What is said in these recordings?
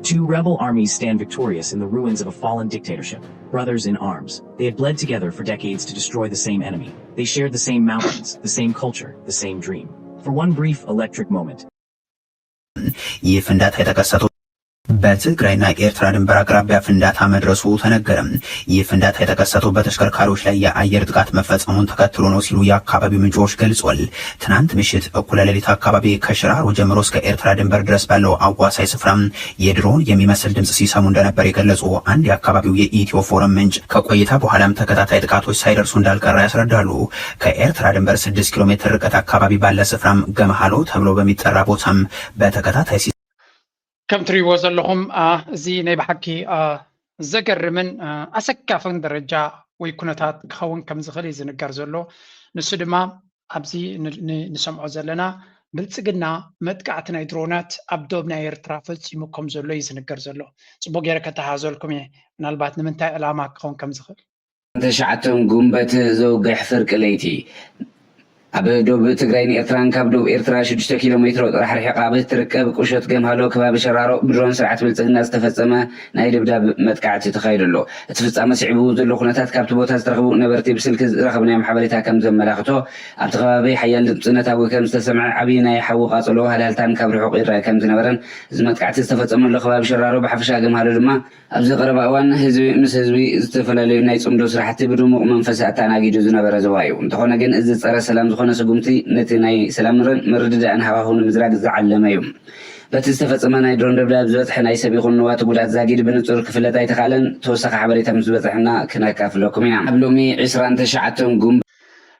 Two rebel armies stand victorious in the ruins of a fallen dictatorship, brothers in arms. They had bled together for decades to destroy the same enemy. They shared the same mountains, the same culture, the same dream. For one brief electric moment, ይህ ፍንዳታ የተከሰተው በትግራይና ኤርትራ ድንበር አቅራቢያ ፍንዳታ መድረሱ ተነገረ። ይህ ፍንዳታ የተከሰተው በተሽከርካሪዎች ላይ የአየር ጥቃት መፈጸሙን ተከትሎ ነው ሲሉ የአካባቢው ምንጮች ገልጸዋል። ትናንት ምሽት እኩለ ሌሊት አካባቢ ከሽራሮ ጀምሮ እስከ ኤርትራ ድንበር ድረስ ባለው አዋሳኝ ስፍራ የድሮን የሚመስል ድምፅ ሲሰሙ እንደነበር የገለጹ አንድ የአካባቢው የኢትዮ ፎረም ምንጭ ከቆይታ በኋላም ተከታታይ ጥቃቶች ሳይደርሱ እንዳልቀረ ያስረዳሉ። ከኤርትራ ድንበር ስድስት ኪሎ ሜትር ርቀት አካባቢ ባለ ስፍራም ገመሃሎ ተብሎ በሚጠራ ቦታም በተከታታይ ሲ ከም ትሪእዎ ዘለኹም አ፣ እዚ ናይ ብሓቂ አ፣ ዘገርምን አ፣ ኣሰካፍን ደረጃ ወይ ኩነታት ክኸውን ከም ዝኽእል እዩ ዝንገር ዘሎ። ንሱ ድማ ኣብዚ ን- ን- ንሰምዖ ዘለና ብልፅግና መጥቃዕቲ ናይ ድሮናት ኣብ ዶብ ናይ ኤርትራ ፈፂሙ ከም ዘሎ እዩ ዝንገር ዘሎ። ፅቡቅ ገይረ ከተሓዘልኩም እየ፣ ምናልባት ንምንታይ ዕላማ ክኸውን ከም ዝኽእል። ተሽዓቶም ጉንበት ዘውግሕ ፍርቂ ለይቲ ኣብ ዶብ ትግራይ ንኤርትራን ካብ ዶብ ኤርትራ ሽዱሽተ ኪሎ ሜትሮ ጥራሕ ርሒቓ ኣብ እትርከብ ቁሸት ገምሃሎ ከባቢ ሸራሮ ብድሮን ስርዓት ብልፅግና ዝተፈፀመ ናይ ድብዳብ መጥቃዕቲ ተኻይዱ ኣሎ። እቲ ፍፃመ ስዒቡ ዘሎ ኩነታት ካብቲ ቦታ ዝተረኽቡ ነበርቲ ብስልኪ ዝረኸብናዮም ሓበሬታ ከም ዘመላኽቶ ኣብቲ ከባቢ ሓያል ድምፂ ነታጒ ከም ዝተሰምዐ ዓብዪ ናይ ሓዊ ቃፀሎ ሃልሃልታን ካብ ርሑቕ ይረአ ከም ዝነበረን እዚ መጥቃዕቲ ዝተፈፀመሉ ከባቢ ሸራሮ ብሓፈሻ ገምሃሎ ድማ ኣብዚ ቀረባ እዋን ህዝቢ ምስ ህዝቢ ዝተፈላለዩ ናይ ፅምዶ ስራሕቲ ብድሙቕ መንፈስ ኣተኣናጊዱ ዝነበረ ዞባ እዩ። እንተኾነ ግን እዚ ፀረ ሰላም ዝኾነ ስጉምቲ ነቲ ናይ ሰላምን ምርድዳእን ሃዋህው ንምዝራግ ዝዓለመ እዩ። በቲ ዝተፈፀመ ናይ ድሮን ደብዳብ ዝበፅሐ ናይ ሰብ ይኹን ንዋት ጉዳት ዛጊድ ብንፁር ክፍለጥ ኣይተኻእለን። ተወሳኺ ሓበሬታ ምስ ዝበፅሐና ክነካፍለኩም ኢና። ኣብ ሎሚ ዕስራን ተሽዓተን ጉንበት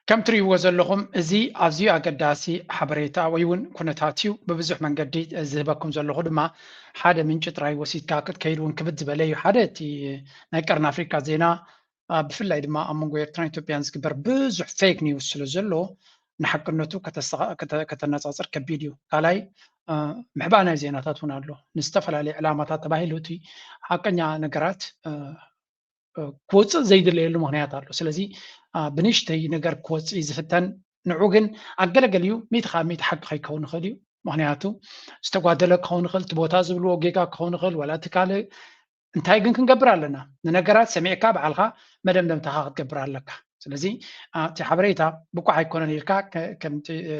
ከም ትርእይዎ ዘለኹም እዚ ኣዝዩ ኣገዳሲ ሓበሬታ ወይ እውን ኩነታት እዩ። ብብዙሕ መንገዲ ዝህበኩም ዘለኹ ድማ ሓደ ምንጪ ጥራይ ወሲድካ ክትከይድ እውን ክብድ ዝበለ እዩ። ሓደ እቲ ናይ ቀርኒ ኣፍሪካ ዜና አ፣ ብፍላይ ድማ ኣብ መንጎ ኤርትራን ኢትዮጵያን ዝግበር ብዙሕ ፌክ ኒውስ ስለ ዘሎ ንሓቅነቱ ከተስተኻ- ከተ- ከተነጻጽር ከቢድ እዩ። ካልኣይ አ፣ ምሕባእ ናይ ዜናታት እውን ኣሎ። ንዝተፈላለዩ ዕላማታት ተባሂሉ እቲ ሓቀኛ ነገራት አ፣ አ፣ ክወፅእ ዘይድለየሉ ምክንያት ኣሎ። ስለዚ አ፣ ብንእሽተይ ነገር ክወፅእ እዩ ዝፍተን። ንዑ ግን ኣገለገሊኡ ሚእቲ ካብ ሚእቲ ሓቂ ከይከውን ይኽእል እዩ። ምክንያቱ ዝተጓደለ ክኸውን ይኽእል፣ እቲ ቦታ ዝብልዎ ጌጋ ክኸውን ይኽእል፣ ዋላ እቲ ካልእ እንታይ ግን ክንገብር ኣለና? ንነገራት ሰሚዕካ ባዕልኻ መደምደምታኻ ክትገብር ኣለካ። ስለዚ አ፣ እቲ ሓበሬታ ብቁዕ ኣይኮነን ኢልካ ከ- ከምቲ እ፣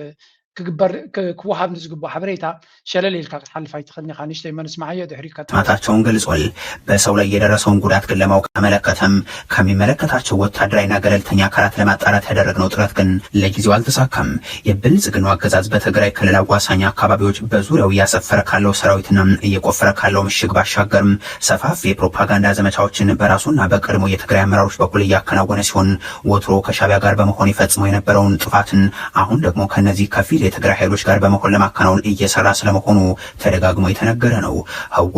ክግበር ክ- ክወሃብ ንዝግብኦ ሓበሬታ ሸለል ኢልካ ክትሓልፍ ኣይትኽእልን ኢኻ። ንእሽተይ መንስማዓዮ ድሕሪኡ ከ ማታቸውን ገልጿል። በሰው ላይ የደረሰውን ጉዳት ግን ለማወቅ ተመለከተም ከሚመለከታቸው ወታደራዊና ገለልተኛ አካላት ለማጣራት ያደረግነው ጥረት ግን ለጊዜው አልተሳካም። የብልጽግናው አገዛዝ በትግራይ ክልል አዋሳኝ አካባቢዎች በዙሪያው እያሰፈረ ካለው ሰራዊትና እየቆፈረ ካለው ምሽግ ባሻገርም ሰፋፊ የፕሮፓጋንዳ ዘመቻዎችን በራሱና በቀድሞ የትግራይ አመራሮች በኩል እያከናወነ ሲሆን ወትሮ ከሻቢያ ጋር በመሆን ይፈጽመው የነበረውን ጥፋትን አሁን ደግሞ ከነዚህ ከፊል የትግራይ ኃይሎች ጋር በመሆን ለማከናወን እየሰራ ስለመሆኑ ተደጋግሞ የተነገረ ነው። ህዋ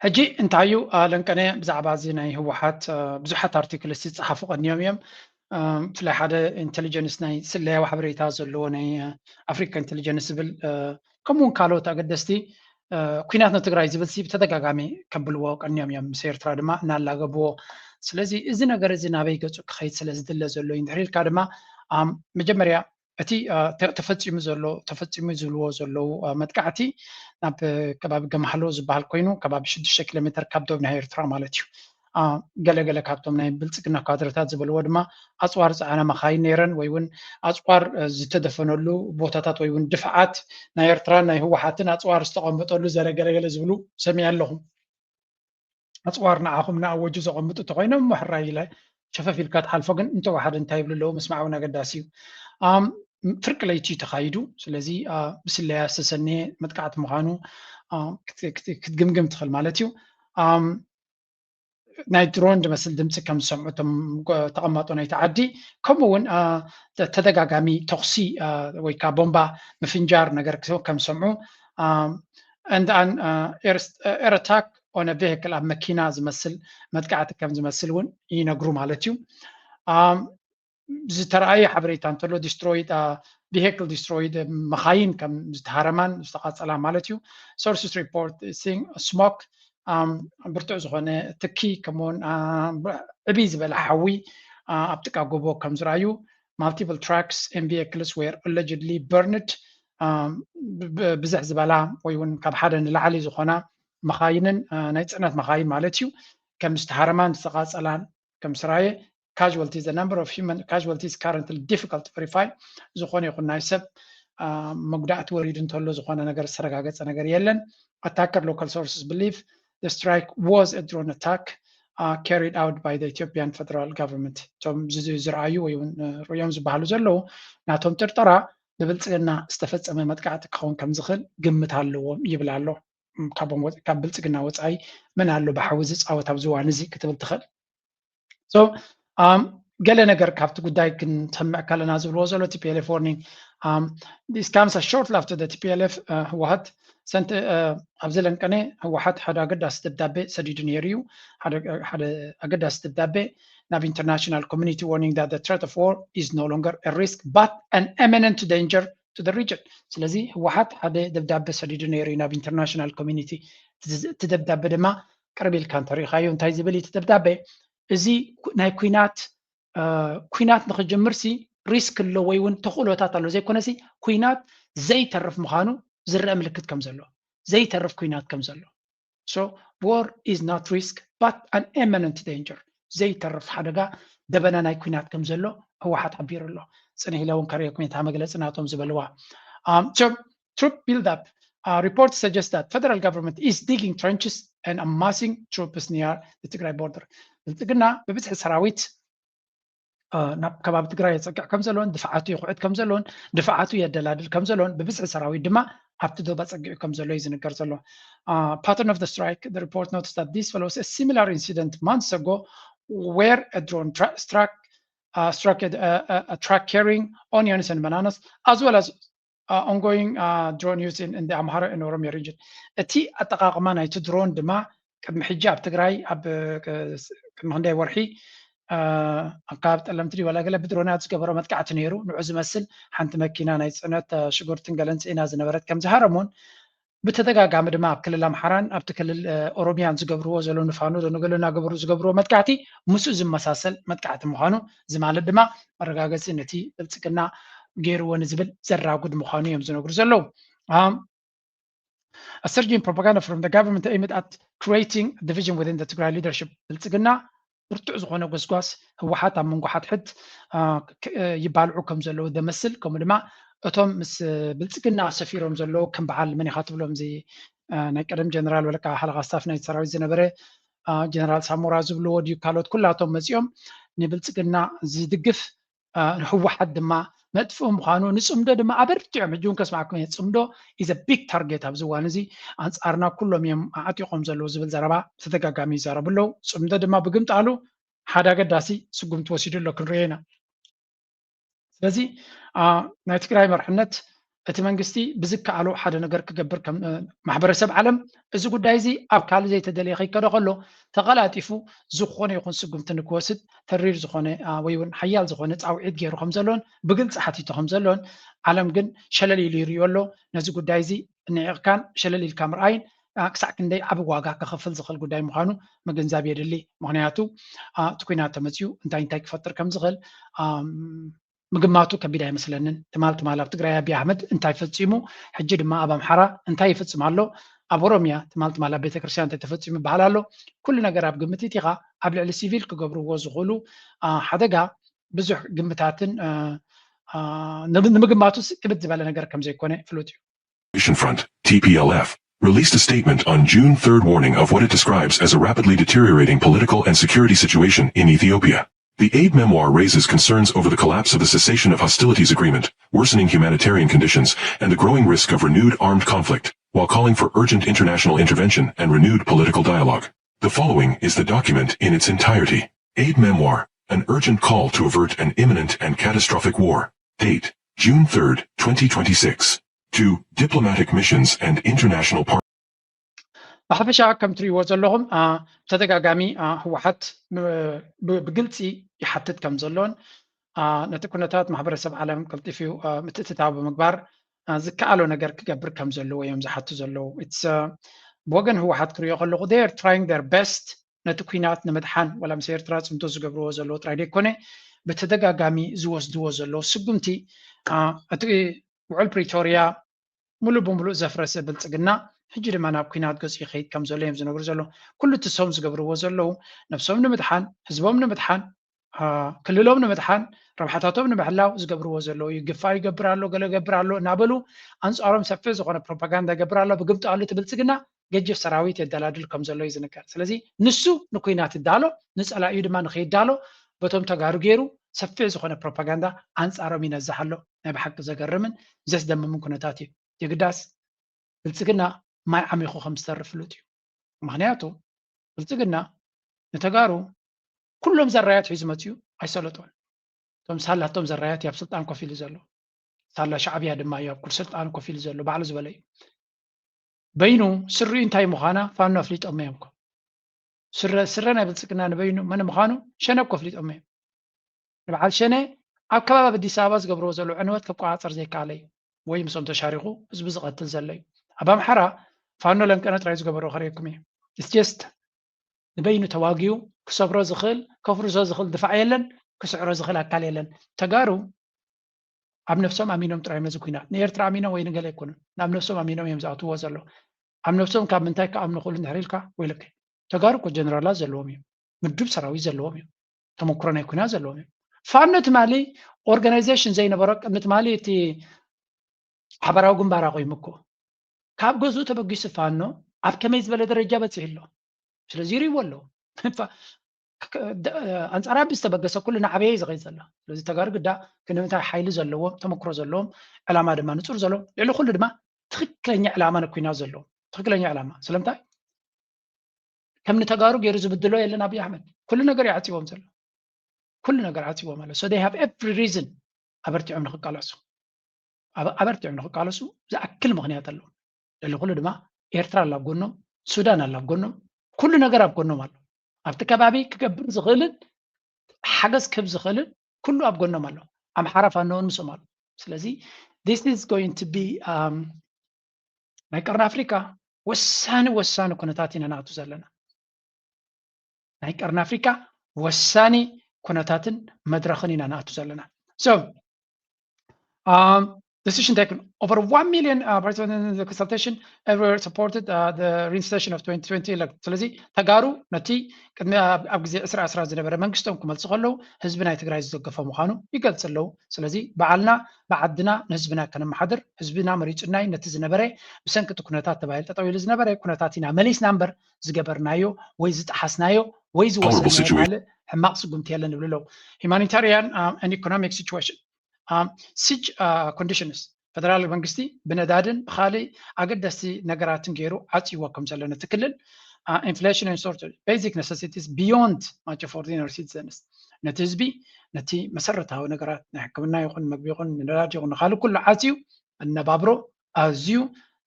ሕጂ እንታይ እዩ አ፣ ለንቀነ ብዛዕባ እዚ ናይ ህወሓት አ፣ ብዙሓት ኣርቲክልስ ዝፀሓፉ ቀኒዮም እዮም። አ፣ ብፍላይ ሓደ ኢንቴሊጀንስ ናይ ስለያዊ ሓበሬታ ዘለዎ ናይ አ፣ ኣፍሪካ ኢንቴሊጀንስ ዝብል አ፣ ከምኡ እውን ካልኦት ኣገደስቲ አ፣ ኩናት ንትግራይ ዝብል ሲ ብተደጋጋሚ ከብልዎ ቀኒዮም እዮም። ምስ ኤርትራ ድማ እናላገብዎ። ስለዚ እዚ ነገር እዚ ናበይ ገፁ ክኸይድ ስለ ዝድለ ዘሎ እዩ። እንድሕር ኢልካ ድማ አ፣ መጀመርያ እቲ አ፣ ተ- ተፈፂሙ ዘሎ ተፈፂሙ ዝብልዎ ዘለዉ አ፣ መጥቃዕቲ ናብ አ፣ ከባቢ ገማህሎ ዝበሃል ኮይኑ ከባቢ ሽዱሽተ ኪሎ ሜትር ካብ ዶብ ናይ ኤርትራ ማለት እዩ። አ፣ ገለገለ ካብቶም ናይ ብልፅግና ካድረታት ዝበልዎ ድማ ኣፅዋር ዝፀዓና መኻይን ነይረን ወይ እውን ኣፅዋር አ፣ ዝተደፈነሉ ቦታታት ወይ እውን ድፍዓት ናይ ኤርትራን ናይ ህወሓትን ኣፅዋር ዝተቐመጠሉ ዘረገለገለ ዝብሉ ሰሚዐ ኣለኹም። ኣፅዋር ንዓኹም ንኣወጁ ዘቐምጡ እንተኮይኖም እሞ ሕራይ ኢለ ሸፈፍ ኢልካ ትሓልፎ፣ ግን እንተወሓደ እንታይ ይብሉ ኣለዉ ምስማዕ እውን ኣገዳሲ እዩ። ኣም፣ ፍርቂ ለይቲ እዩ ተኻይዱ። ስለዚ አ፣ ብስለያ ዝተሰነየ መጥቃዕቲ ምዃኑ አ፣ ክት- ክት- ክትግምግም ትኽእል ማለት እዩ። ኣም፣ ናይ ድሮን ዝመስል ድምፂ ከም ዝሰምዑ እቶም ጎ- ተቐማጦ ናይቲ ዓዲ፣ ከምኡ እውን አ፣ ተ- ተደጋጋሚ ተኹሲ አ፣ ወይ ከዓ ቦምባ ምፍንጃር ነገር ክስ- ከም ዝሰምዑ አ፣ and an air attack on a vehicle ኣብ መኪና ዝመስል መጥቃዕቲ ከም ዝመስል እውን ይነግሩ ማለት እዩ። አ፣ ዝተረኣየ ሓበሬታ እንተሎ ዲስትሮይድ ቪክል ዲስትሮይድ መኻይን ከም ዝተሃረማን ዝተቃፀላ ማለት እዩ። Sources report seeing smoke ብርቱዕ ዝኾነ ትኪ ከምኡውን ዕብይ ዝበለ ሓዊ ኣብ ጥቃ ጎቦ ከም ዝረኣዩ multiple trucks and vehicles were allegedly burned ብዝሕ ዝበላ ወይ እውን ካብ ሓደ ንላዕሊ ዝኾና መኻይንን ናይ ፅዕነት መኻይን ማለት እዩ ከም ዝተሃረማን ዝተቓፀላን ከም ስራየ casualties, the number of human casualties currently difficult to verify። ዝኾነ ይኹን ናይ ሰብ መጉዳእቲ ወሪዱ እንተሎ ዝኾነ ነገር ዝተረጋገፀ ነገር የለን። Attacker local sources believe the strike was a drone attack carried out by the Ethiopian federal government። እቶም ዝረኣዩ ወይ እውን ርእዮም ዝበሃሉ ዘለዉ ናቶም ጥርጠራ ብብልፅግና ዝተፈፀመ መጥቃዕቲ ክኸውን ከም ዝኽእል ግምት ኣለዎም ይብል ኣሎ። ካብ ብልፅግና ወፃኢ መን ኣሎ ብሓዊ ዝፃወት ኣብዚ እዋን እዚ ክትብል ትኽእል። So ገለ ነገር ካብቲ ጉዳይ ክንሰምዕ ከለና ዝብልዎ ዘሎ T P L F warning, this comes a short after the T P L F ህወሓት ሰንቲ ኣብዚ ለንቀነ ህወሓት ሓደ ኣገዳሲ ደብዳቤ ሰዲዱ ነይሩ እዩ። ሓደ ኣገዳሲ ደብዳቤ ናብ international community warning that the threat of war is no longer a risk but an imminent danger to the region። ስለዚ ህወሓት ሓደ ደብዳቤ ሰዲዱ ነይሩ እዩ ናብ international community። እቲ ደብዳቤ ድማ ቅርብ ኢልካ እንተሪኢኻዮ እንታይ ዝብል እዩ እቲ ደብዳቤ? እዚ ናይ ኩናት ኩናት ንክጅምር ሲ risk ኣሎ ወይ እውን ተኽእሎታት ኣሎ ዘይኮነ ሲ ኩናት ዘይተርፍ ምዃኑ ዝረአ ምልክት ከም ዘሎ ዘይተርፍ ኩናት ከም ዘሎ። So war is not risk but an imminent danger። ዘይተርፍ ሓደጋ ደበና ናይ ኩናት ከም ዘሎ ህወሓት ሓቢሩ ኣሎ። ፅንሕ ኢለ እውን ከርእየኩም እየ እታ መግለፂ ናቶም ዝበልዋ። Troop build up report suggests that federal government is digging trenches and amassing troops near the Tigray border። ብልፅግና ብብዝሒ ሰራዊት ናብ ከባቢ ትግራይ የፀግዕ ከም ዘሎን ድፍዓቱ የኹዕት ከም ዘሎን ድፍዓቱ የደላድል ከም ዘሎን ብብዝሒ ሰራዊት ድማ ኣብቲ ዶብ ኣፀጊዑ ከም ዘሎ እዩ ዝንገር ዘሎ። Pattern of the strike, the report notes that this follows a similar incident months ago where a drone struck struck a truck carrying onions and bananas as well as ongoing drone use in the Amhara and Oromia region። እቲ ኣጠቃቅማ ናይቲ ድሮን ድማ ቅድሚ ሕጂ ኣብ ትግራይ ኣብ ቅድሚ ክንደይ ወርሒ ኣብ ከባቢ ጠለምቲ ድዩ ዋላ ገለ ብድሮናት ዝገበሮ መጥቃዕቲ ነይሩ። ንዑ ዝመስል ሓንቲ መኪና ናይ ፅዕነት ሽጉርትን ገለን ፅዒና ዝነበረት ከም ዝሃረሙን ብተደጋጋሚ ድማ ኣብ ክልል ኣምሓራን ኣብቲ ክልል ኦሮሚያን ዝገብርዎ ዘሎ ንፋኖ ዶ ንገሎ እናገበሩ ዝገብርዎ መጥቃዕቲ ምስኡ ዝመሳሰል መጥቃዕቲ ምዃኑ፣ እዚ ማለት ድማ መረጋገፂ ነቲ ብልፅግና ገይርዎ ንዝብል ዘራጉድ ምዃኑ እዮም ዝነግሩ ዘለዉ። A surge in propaganda from the government aimed at creating division within the Tigray leadership። ብልፅግና ብርቱዕ ዝኾነ ጎስጓስ ህወሓት ኣብ መንጎ ሓድሕድ ይባልዑ ከም ዘለዉ ዘመስል፣ ከምኡ ድማ እቶም ምስ ብልፅግና ሰፊሮም ዘለዉ ከም በዓል መን ኢኻ ትብሎም እዚ ናይ ቀደም ጀነራል ወለካ ሓለቓ ስታፍ ናይ ሰራዊት ዝነበረ ጀነራል ሳሞራ ዝብልዎ ድዩ ካልኦት ኩላቶም መፂኦም ንብልፅግና ዝድግፍ ንህወሓት ድማ መጥፍኡ ምዃኑ ንፅምዶ ድማ ኣበርቲዖም ሕጂ እውን ከስማዕኩም እየ ፅምዶ is a big target ኣብዚ እዋን እዚ ኣንፃርና ኩሎም እዮም ኣዕጢቖም ዘለዉ ዝብል ዘረባ ብተደጋጋሚ ይዛረቡ ኣለዉ። ፅምዶ ድማ ብግምጣሉ ሓደ ኣገዳሲ ስጉምቲ ወሲዱ ኣሎ ክንሪኦ ኢና። ስለዚ ናይ ትግራይ መርሕነት እቲ መንግስቲ ብዝከኣሎ ሓደ ነገር ክገብር ከም ማሕበረሰብ ዓለም እዚ ጉዳይ እዚ ኣብ ካልእ ዘይተደለየ ከይከዶ ከሎ ተቐላጢፉ ዝኾነ ይኹን ስጉምቲ ንክወስድ ተሪር ዝኾነ ወይ እውን ሓያል ዝኾነ ፃውዒት ገይሩ ከም ዘሎን ብግልፂ ሓቲቱ ከም ዘሎን ዓለም ግን ሸለል ኢሉ ይሪኦ ኣሎ። ነዚ ጉዳይ እዚ ንዒቕካን ሸለል ኢልካ ምርኣይን ክሳዕ ክንደይ ዓብ ዋጋ ከኸፍል ዝኽእል ጉዳይ ምዃኑ ምግንዛብ የድሊ። ምኽንያቱ እቲ ኩናት ተመፅዩ እንታይ እንታይ ክፈጥር ከም ዝኽእል ምግማቱ ከቢድ ኣይመስለንን። ትማል ትማል ኣብ ትግራይ ኣብይ ኣሕመድ እንታይ ፈፂሙ፣ ሕጂ ድማ ኣብ ኣምሓራ እንታይ ይፍፅም ኣሎ፣ ኣብ ኦሮሚያ ትማል ትማል ኣብ ቤተክርስትያን እንታይ ተፈፂሙ ይበሃል ኣሎ። ኩሉ ነገር ኣብ ግምት ኢኻ ኣብ ልዕሊ ሲቪል ክገብርዎ ዝኽእሉ ሓደጋ ብዙሕ ግምታትን ንምግማቱስ ክብድ ዝበለ ነገር ከም ዘይኮነ ፍሉጥ እዩ። Front, T P L F, released a statement on June third warning of what it describes as a rapidly deteriorating political and security situation in Ethiopia. The aid memoir raises concerns over the collapse of the cessation of hostilities agreement, worsening humanitarian conditions, and the growing risk of renewed armed conflict, while calling for urgent international intervention and renewed political dialogue. The following is the document in its entirety. Aid memoir, an urgent call to avert an imminent and catastrophic war. Date, June third, twenty twenty-six. To diplomatic missions and international partners. ብሓፈሻ ከም ትሪእዎ ዘለኹም ብተደጋጋሚ ህወሓት ብግልፂ ይሓትት ከም ዘሎን ነቲ ኩነታት ማሕበረሰብ ዓለም ቀልጢፉ ምትእትታው ብምግባር ዝከኣሎ ነገር ክገብር ከም ዘለዎ እዮም ዝሓቱ ዘለዉ። ብወገን ህወሓት ክሪኦ ከለኹ they are trying their best ነቲ ኩናት ንምድሓን ዋላ ምስ ኤርትራ ፅምቶ ዝገብርዎ ዘለዉ ጥራይ ዘይኮነ ብተደጋጋሚ ዝወስድዎ ዘለዉ ስጉምቲ እቲ ውዕል ፕሪቶርያ ሙሉእ ብሙሉእ ዘፍረሰ ብልፅግና ሕጂ ድማ ናብ ኲናት ገጹ ይኸይድ ከም ዘሎ እዮም ዝነግሩ ዘለዉ። ኩሉ እቲ እሶም ዝገብርዎ ዘለዉ ነብሶም ንምድሓን፣ ህዝቦም ንምድሓን፣ ክልሎም ንምድሓን፣ ረብሓታቶም ንምሕላው ዝገብርዎ ዘለዉ እዩ። ግፋ ይገብር ኣሎ፣ ገለ ይገብር ኣሎ እናበሉ ኣንጻሮም ሰፊሕ ዝኾነ ፕሮፓጋንዳ ይገብር ኣሎ። ብግምጣሉ እቲ ብልጽግና ገጅፍ ሰራዊት የደላድል ከም ዘሎ እዩ ዝንገር። ስለዚ ንሱ ንኲናት ይዳሎ፣ ንጸላኢኡ ድማ ንኸይዳሎ በቶም ተጋሩ ገይሩ ሰፊሕ ዝኾነ ፕሮፓጋንዳ ኣንጻሮም ይነዝሕ ኣሎ። ናይ ብሓቂ ዘገርምን ዘስደምምን ኩነታት እዩ። የግዳስ ብልጽግና ማይ ዓሚኹ ከም ዝተርፍ ፍሉጥ እዩ። ምኽንያቱ ብልጽግና ንተጋሩ ኩሎም ዘራያት ሒዙ መጺኡ ኣይሰለጦን። እቶም ሳላቶም ዘራያት ኣብ ስልጣን ኮፍ ኢሉ ዘሎ፣ ሳላ ሻዕብያ ድማ እዩ ኣብ ኩል ስልጣን ኮፍ ኢሉ ዘሎ። ባዕሉ ዝበለ እዩ። በይኑ ስሪኡ እንታይ ምዃና ፋኖ ኣፍሊጦም እዮም እኮ። ስረ ስረ ናይ ብልጽግና ንበይኑ መን ምዃኑ ሸነ እኮ ኣፍሊጦም እዮም። ንበዓል ሸነ ኣብ ከባቢ ኣዲስ ኣበባ ዝገብርዎ ዘሎ ዕንወት ክቆጻጸር ዘይከኣለ እዩ። ወይ ምስኦም ተሻሪኹ ህዝቢ ዝቐትል ዘሎ እዩ። ኣብ ኣምሓራ ፋኖ ለንቀነ ጥራይ ዝገበሮ ከርእየኩም እየ። It's just ንበይኑ ተዋጊኡ ክሰብሮ ዝኽእል፣ ከፍርሶ ዝኽእል ድፋዕ የለን፣ ክስዕሮ ዝኽእል ኣካል የለን። ተጋሩ ኣብ ነብሶም ኣሚኖም ጥራይ ነዚ ኲናት ንኤርትራ ኣሚኖም ወይ ንገለ ኣይኮኑን፣ ናብ ነብሶም ኣሚኖም እዮም ዝኣትዎ ዘለዉ። ኣብ ነብሶም ካብ ምንታይ ክኣምኑ ክእሉ እንድሕር ኢልካ ወይለከ። ተጋሩ እኮ ጀነራላት ዘለዎም እዮም፣ ምዱብ ሰራዊት ዘለዎም እዮም፣ ተመክሮ ናይ ኲናት ዘለዎም እዮም። ፋኖ ትማሊ ኦርጋናይዜሽን ዘይነበሮ ቅድሚ ትማሊ እቲ ሓባራዊ ግንባር ኣቑሙ እኮ ካብ ገዝኡ ተበጊሱ ፋኖ ኣብ ከመይ ዝበለ ደረጃ በፂሑ ኣሎ። ስለዚ ይሪእዎ ኣለዉ። ኣንጻር ኣቢ ዝተበገሰ ኩሉ ናዕበየ እዩ ዝኸይድ ዘሎ። ስለዚ ተጋሩ ግዳ ክንምንታይ ሓይሊ ዘለዎም፣ ተመክሮ ዘለዎም፣ ዕላማ ድማ ንጹር ዘለዎም፣ ልዕሊ ኩሉ ድማ ትኽክለኛ ዕላማ ንኩናት ዘለዎም፣ ትኽክለኛ ዕላማ። ስለምንታይ ከም ንተጋሩ ገይሩ ዝብድሎ የለን ኣብይ ኣሕመድ። ኩሉ ነገር እዩ ዓጺዎም ዘሎ። ኩሉ ነገር ዓጺዎም ኣሎ። So they have every reason ኣበርቲዖም ንኽቃለሱ። ኣበ-፣ ኣበርቲዖም ንኽቃለሱ ዝኣክል ምኽንያት ኣለዎም። ልዕሊ ኩሉ ድማ ኤርትራ ኣላ ኣብ ጎኖም፣ ሱዳን ኣላ ኣብ ጎኖም፣ ኩሉ ነገር ኣብ ጎኖም ኣሎ። ኣብቲ ከባቢ ክገብር ዝኽእልን ሓገዝ ክህብ ዝኽእልን ኩሉ ኣብ ጎኖም ኣሎ። ኣምሓራ ፋኖ እውን ምስኦም ኣሎ። ስለዚ this is going to be, um, ናይ ቀርኒ ኣፍሪካ ወሳኒ ወሳኒ ኩነታት ኢና ንኣቱ ዘለና። ናይ ቀርኒ ኣፍሪካ ወሳኒ ኩነታትን መድረኽን ኢና ንኣቱ ዘለና። So, um, decision taken over one million, uh, participants in the consultation ever supported, uh, the reinstatation of twenty twenty election. ስለዚ ተጋሩ ነቲ ቅድሚ ኣብ፣ ኣብ ግዜ ዕስራ ዕስራ ዝነበረ መንግስቶም ክመልሱ ከለዉ ህዝቢ ናይ ትግራይ ዝደገፎ ምዃኑ ይገልጽ ኣለዉ። ስለዚ ባዕልና ብዓድና ንህዝብና ከነመሓድር ህዝብና መሪጹና እዩ። ነቲ ዝነበረ ብሰንኪ እቲ ኩነታት ተባሂሉ ጠጠው ኢሉ ዝነበረ ኩነታት ኢና መሊስና እምበር ዝገበርናዮ ወይ ዝጠሓስናዮ ወይ ዝወሰድናዮ ካልእ ሕማቕ ስጉምቲ የለን ይብሉ ኣለዉ። Humanitarian, um, and economic situation, um, siege, uh, conditions. ፈደራል መንግስቲ ብነዳድን ብኻልእ ኣገደስቲ ነገራትን ገይሩ ዓጽይዎ ከም ዘሎ ነቲ ክልል፣ uh, inflation and shortage basic necessities beyond much of ordinary citizens፣ ነቲ ህዝቢ ነቲ መሰረታዊ ነገራት ናይ ሕክምና ይኹን መግቢ ይኹን ነዳዲ ይኹን ንኻልእ ኩሉ ዓጽዩ ኣነባብሮ ኣዝዩ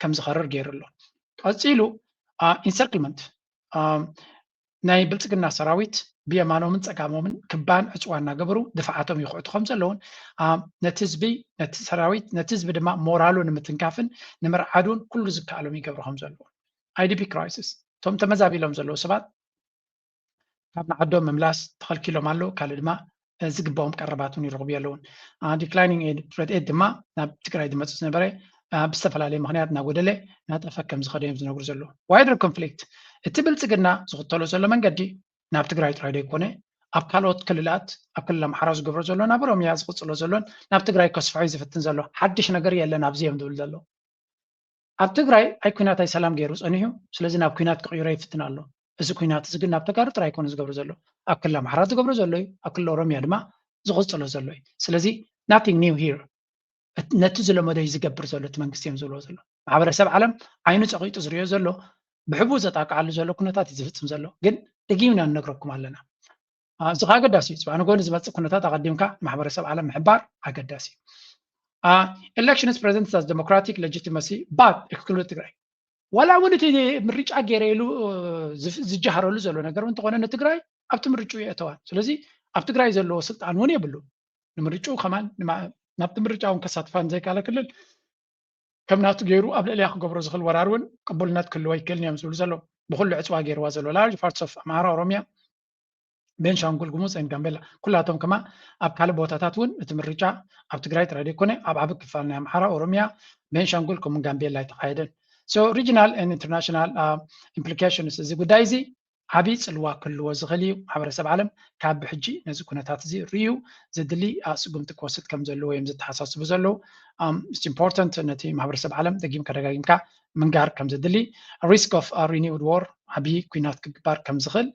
ከም ዝኸርር ገይሩ ኣሎ። ቀጺሉ፣ uh, encirclement፣ um፣ ናይ ብልጽግና ሰራዊት ብየማኖምን ጸጋሞምን ክባን ዕጽዋ እናገበሩ ድፍዓቶም ይኹዕቱ ከም ዘለውን፣ አ፣ ነቲ ህዝቢ፣ ነቲ ሰራዊት፣ ነቲ ህዝቢ ድማ ሞራሉ ንምትንካፍን ንምርዓዱን ኩሉ ዝከኣሎም ይገብሩ ከም ዘለውን። ኣይዲፒ ክራይሲስ፣ እቶም ተመዛቢሎም ዘለዉ ሰባት ካብ ንዓዶም ምምላስ ተኸልኪሎም ኣለዉ፣ ካልእ ድማ፣ እ፣ ዝግባኦም ቀረባት እውን ይረኽቡ የለውን። አ፣ ዲክላይኒንግ ኤድ፣ ረድኤት ድማ ናብ ትግራይ ዝመጽእ ዝነበረ፣ አ፣ ብዝተፈላለየ ምኽንያት እናጎደለ እናጠፈ ከም ዝኸደ እዮም ዝነግሩ ዘለዉ። ዋይደር ኮንፍሊክት፣ እቲ ብልጽግና ዝኽተሎ ዘሎ መንገዲ ናብ ትግራይ ጥራይ ዘይኮነ፣ ኣብ ካልኦት ክልላት፣ ኣብ ክልል ኣምሓራ ዝገብሮ ዘሎ፣ ናብ ኦሮምያ ዝቕጽሎ ዘሎን ናብ ትግራይ ከስፍሖ እዩ ዝፍትን ዘሎ። ሓድሽ ነገር የለን ኣብዚ እዮም ዝብል ዘለዉ። ኣብ ትግራይ ኣይ ኲናት ኣይ ሰላም ገይሩ ጸኒሑ፣ ስለዚ ናብ ኲናት ክቕይሮ ይፍትን ኣሎ። እዚ ኲናት እዚ ግን ናብ ተጋሩ ጥራይ ኣይኮነ ዝገብሮ ዘሎ፣ ኣብ ክልል ኣምሓራ ዝገብሮ ዘሎ እዩ፣ ኣብ ክልል ኦሮምያ ድማ ዝቕጽሎ ዘሎ እዩ። ስለዚ nothing new here። እት-፣ ነቲ ዝለመዶ እዩ ዝገብር ዘሎ እቲ መንግስቲ እዮም ዝብልዎ ዘሎ። ማሕበረሰብ ዓለም ዓይኑ ጸቒጡ ዝሪኦ ዘሎ፣ ብሕቡእ ዘጣቅዓሉ ዘሎ ኩነታት እዩ ዝፍጽም ዘሎ። ግን ደጊምና ንነግረኩም ኣለና። አ፣ እዚ ኸኣ ኣገዳሲ እዩ። ጽባሕ ንጎኒ ዝመጽእ ኩነታት ኣቐዲምካ ማሕበረሰብ ዓለም ምሕባር ኣገዳሲ እዩ። አ፣ elections present as democratic legitimacy but exclude ትግራይ። ዋላ እውን እቲ ምርጫ ገይረ ኢሉ፣ እ፣ ዝፍ-፣ ዝጀሃረሉ ዘሎ ነገር እውን እንተኾነ ንትግራይ ኣብቲ ምርጫ የእተዋን። ስለዚ ኣብ ትግራይ ዘለዎ ስልጣን እውን የብሉ። ንምርጫ ከማን ንማ-፣ ናብቲ ምርጫ እውን ከሳትፋ ንዘይከኣለ ክልል ከም ናቱ ገይሩ ኣብ ልዕሊያ ክገብሮ ዝኽእል ወራር እውን ቅቡልነት ክህልዎ ኣይክእልን እዮም ዝብሉ ዘለዉ። ብኹሉ ዕፅዋ ገይርዋ ዘሎ large parts of ኣምሓራ፣ ኦሮምያ፣ ቤንሻንጉል ጉሙዝ and ጋምቤላ፣ ኩላቶም ከማ ኣብ ካልእ ቦታታት እውን እቲ ምርጫ ኣብ ትግራይ ጥራይ ዘይኮነ ኣብ ዓቢ ክፋል ናይ ኣምሓራ፣ ኦሮምያ፣ ቤንሻንጉል ከምኡውን ጋምቤላ ኣይተኻየደን። So regional and international implications እዚ ጉዳይ እዚ ዓብዪ ፅልዋ ክህልዎ ዝኽእል እዩ። ማሕበረሰብ ዓለም ካብ ብሕጂ ነዚ ኩነታት እዚ ርእዩ ዘድሊ ስጉምቲ ክወስድ ከም ዘለዎ እዮም ዘተሓሳስቡ ዘለዉ። ኢምፖርታንት ነቲ ማሕበረሰብ ዓለም ደጊምካ ደጋጊምካ ምንጋር ከም ዘድሊ። Risk of renewed war ዓብዪ ኩናት ክግባር ከም ዝኽእል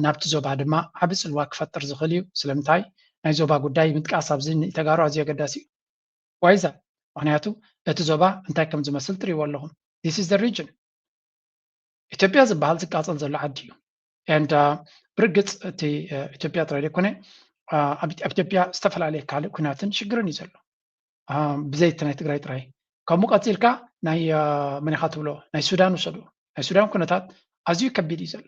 ናብቲ ዞባ ድማ ዓቢ ጽልዋ ክፈጥር ዝኽእል እዩ። ስለምንታይ ናይ ዞባ ጉዳይ ምጥቃስ ኣብዚ ንተጋሩ ኣዝዩ ኣገዳሲ እዩ። ዋይዛ ምክንያቱ እቲ ዞባ እንታይ ከም ዝመስል ትሪእዎ ኣለኹም። This is the region። ኢትዮጵያ ዝበሃል ዝቃጸል ዘሎ ዓዲ እዩ። And ብርግጽ እቲ ኢትዮጵያ ጥራይ ዘይኮነ ኣብ ኢትዮጵያ ዝተፈላለየ ካልእ ኩናትን ሽግርን እዩ ዘሎ። ብዘይ እቲ ናይ ትግራይ ጥራይ። ከምኡ ቀፂልካ ናይ መን ኢኻ ትብሎ ናይ ሱዳን ውሰዱ። ናይ ሱዳን ኩነታት ኣዝዩ ከቢድ እዩ ዘሎ።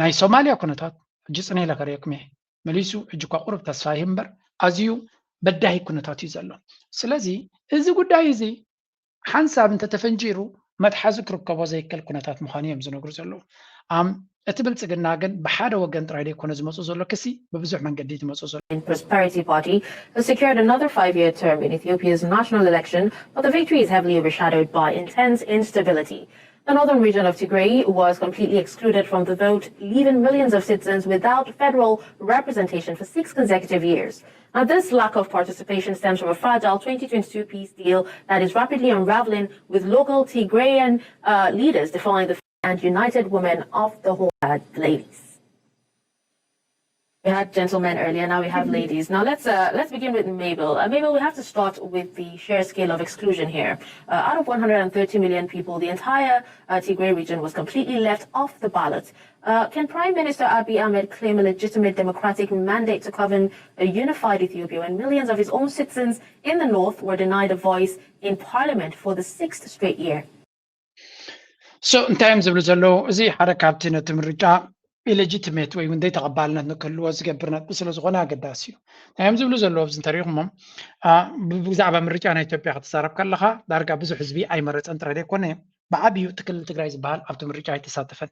ናይ ሶማልያ ኩነታት ሕጂ ፅነ ኢለ ከርእየኩም እየ። መሊሱ ሕጂ እኳ ቁሩብ ተስፋ ይህብ እምበር ኣዝዩ በዳሂ ኩነታት እዩ ዘሎ። ስለዚ እዚ ጉዳይ እዚ ሓንሳብ እንተተፈንጂሩ መትሓዚ ክርከቦ ዘይከል ኩነታት ምዃኑ እዮም ዝነግሩ ዘለዉ። እቲ ብልፅግና ግን ብሓደ ወገን ጥራይ ዘይኮነ ዝመፁ ዘሎ ክሲ ብብዙሕ መንገዲ ዝመፁ ዘሎ። Prosperity Party has secured another five-year term in Ethiopia's national election, but the victory is heavily overshadowed by intense instability. The northern region of Tigray was completely excluded from the vote, leaving millions of citizens without federal representation for six consecutive years. Now, this lack of participation stems from a fragile twenty twenty-two peace deal that is rapidly unraveling, with local Tigrayan uh, leaders defying the and United Women of the Horn, uh, ladies. We had gentlemen earlier, now we have ladies. Now let's uh, let's begin with Mabel. Uh, Mabel, we have to start with the sheer scale of exclusion here. Uh, out of one hundred thirty million people, the entire uh, Tigray region was completely left off the ballot. Uh, can Prime Minister Abiy Ahmed claim a legitimate democratic mandate to govern a unified Ethiopia when millions of his own citizens in the north were denied a voice in parliament for the sixth straight year? So እንታይ እዮም ዝብሉ ዘለዉ? እዚ ሓደ ካብቲ ነቲ ምርጫ ኢሌጂቲሜት ወይ እውን ዘይተቐባልነት ንክህልዎ ዝገብር ነጥቢ ስለ ዝኾነ ኣገዳሲ እዩ። እንታይ እዮም ዝብሉ ዘለዉ? ኣብዚ እንተሪኢኹሞም ብዛዕባ ምርጫ ናይ ኢትዮጵያ ክትዛረብ ከለኻ ዳርጋ ብዙሕ ህዝቢ ኣይመረፀን ጥራይ ዘይኮነ ብዓብዩ እቲ ክልል ትግራይ ዝበሃል ኣብቲ ምርጫ ኣይተሳተፈን።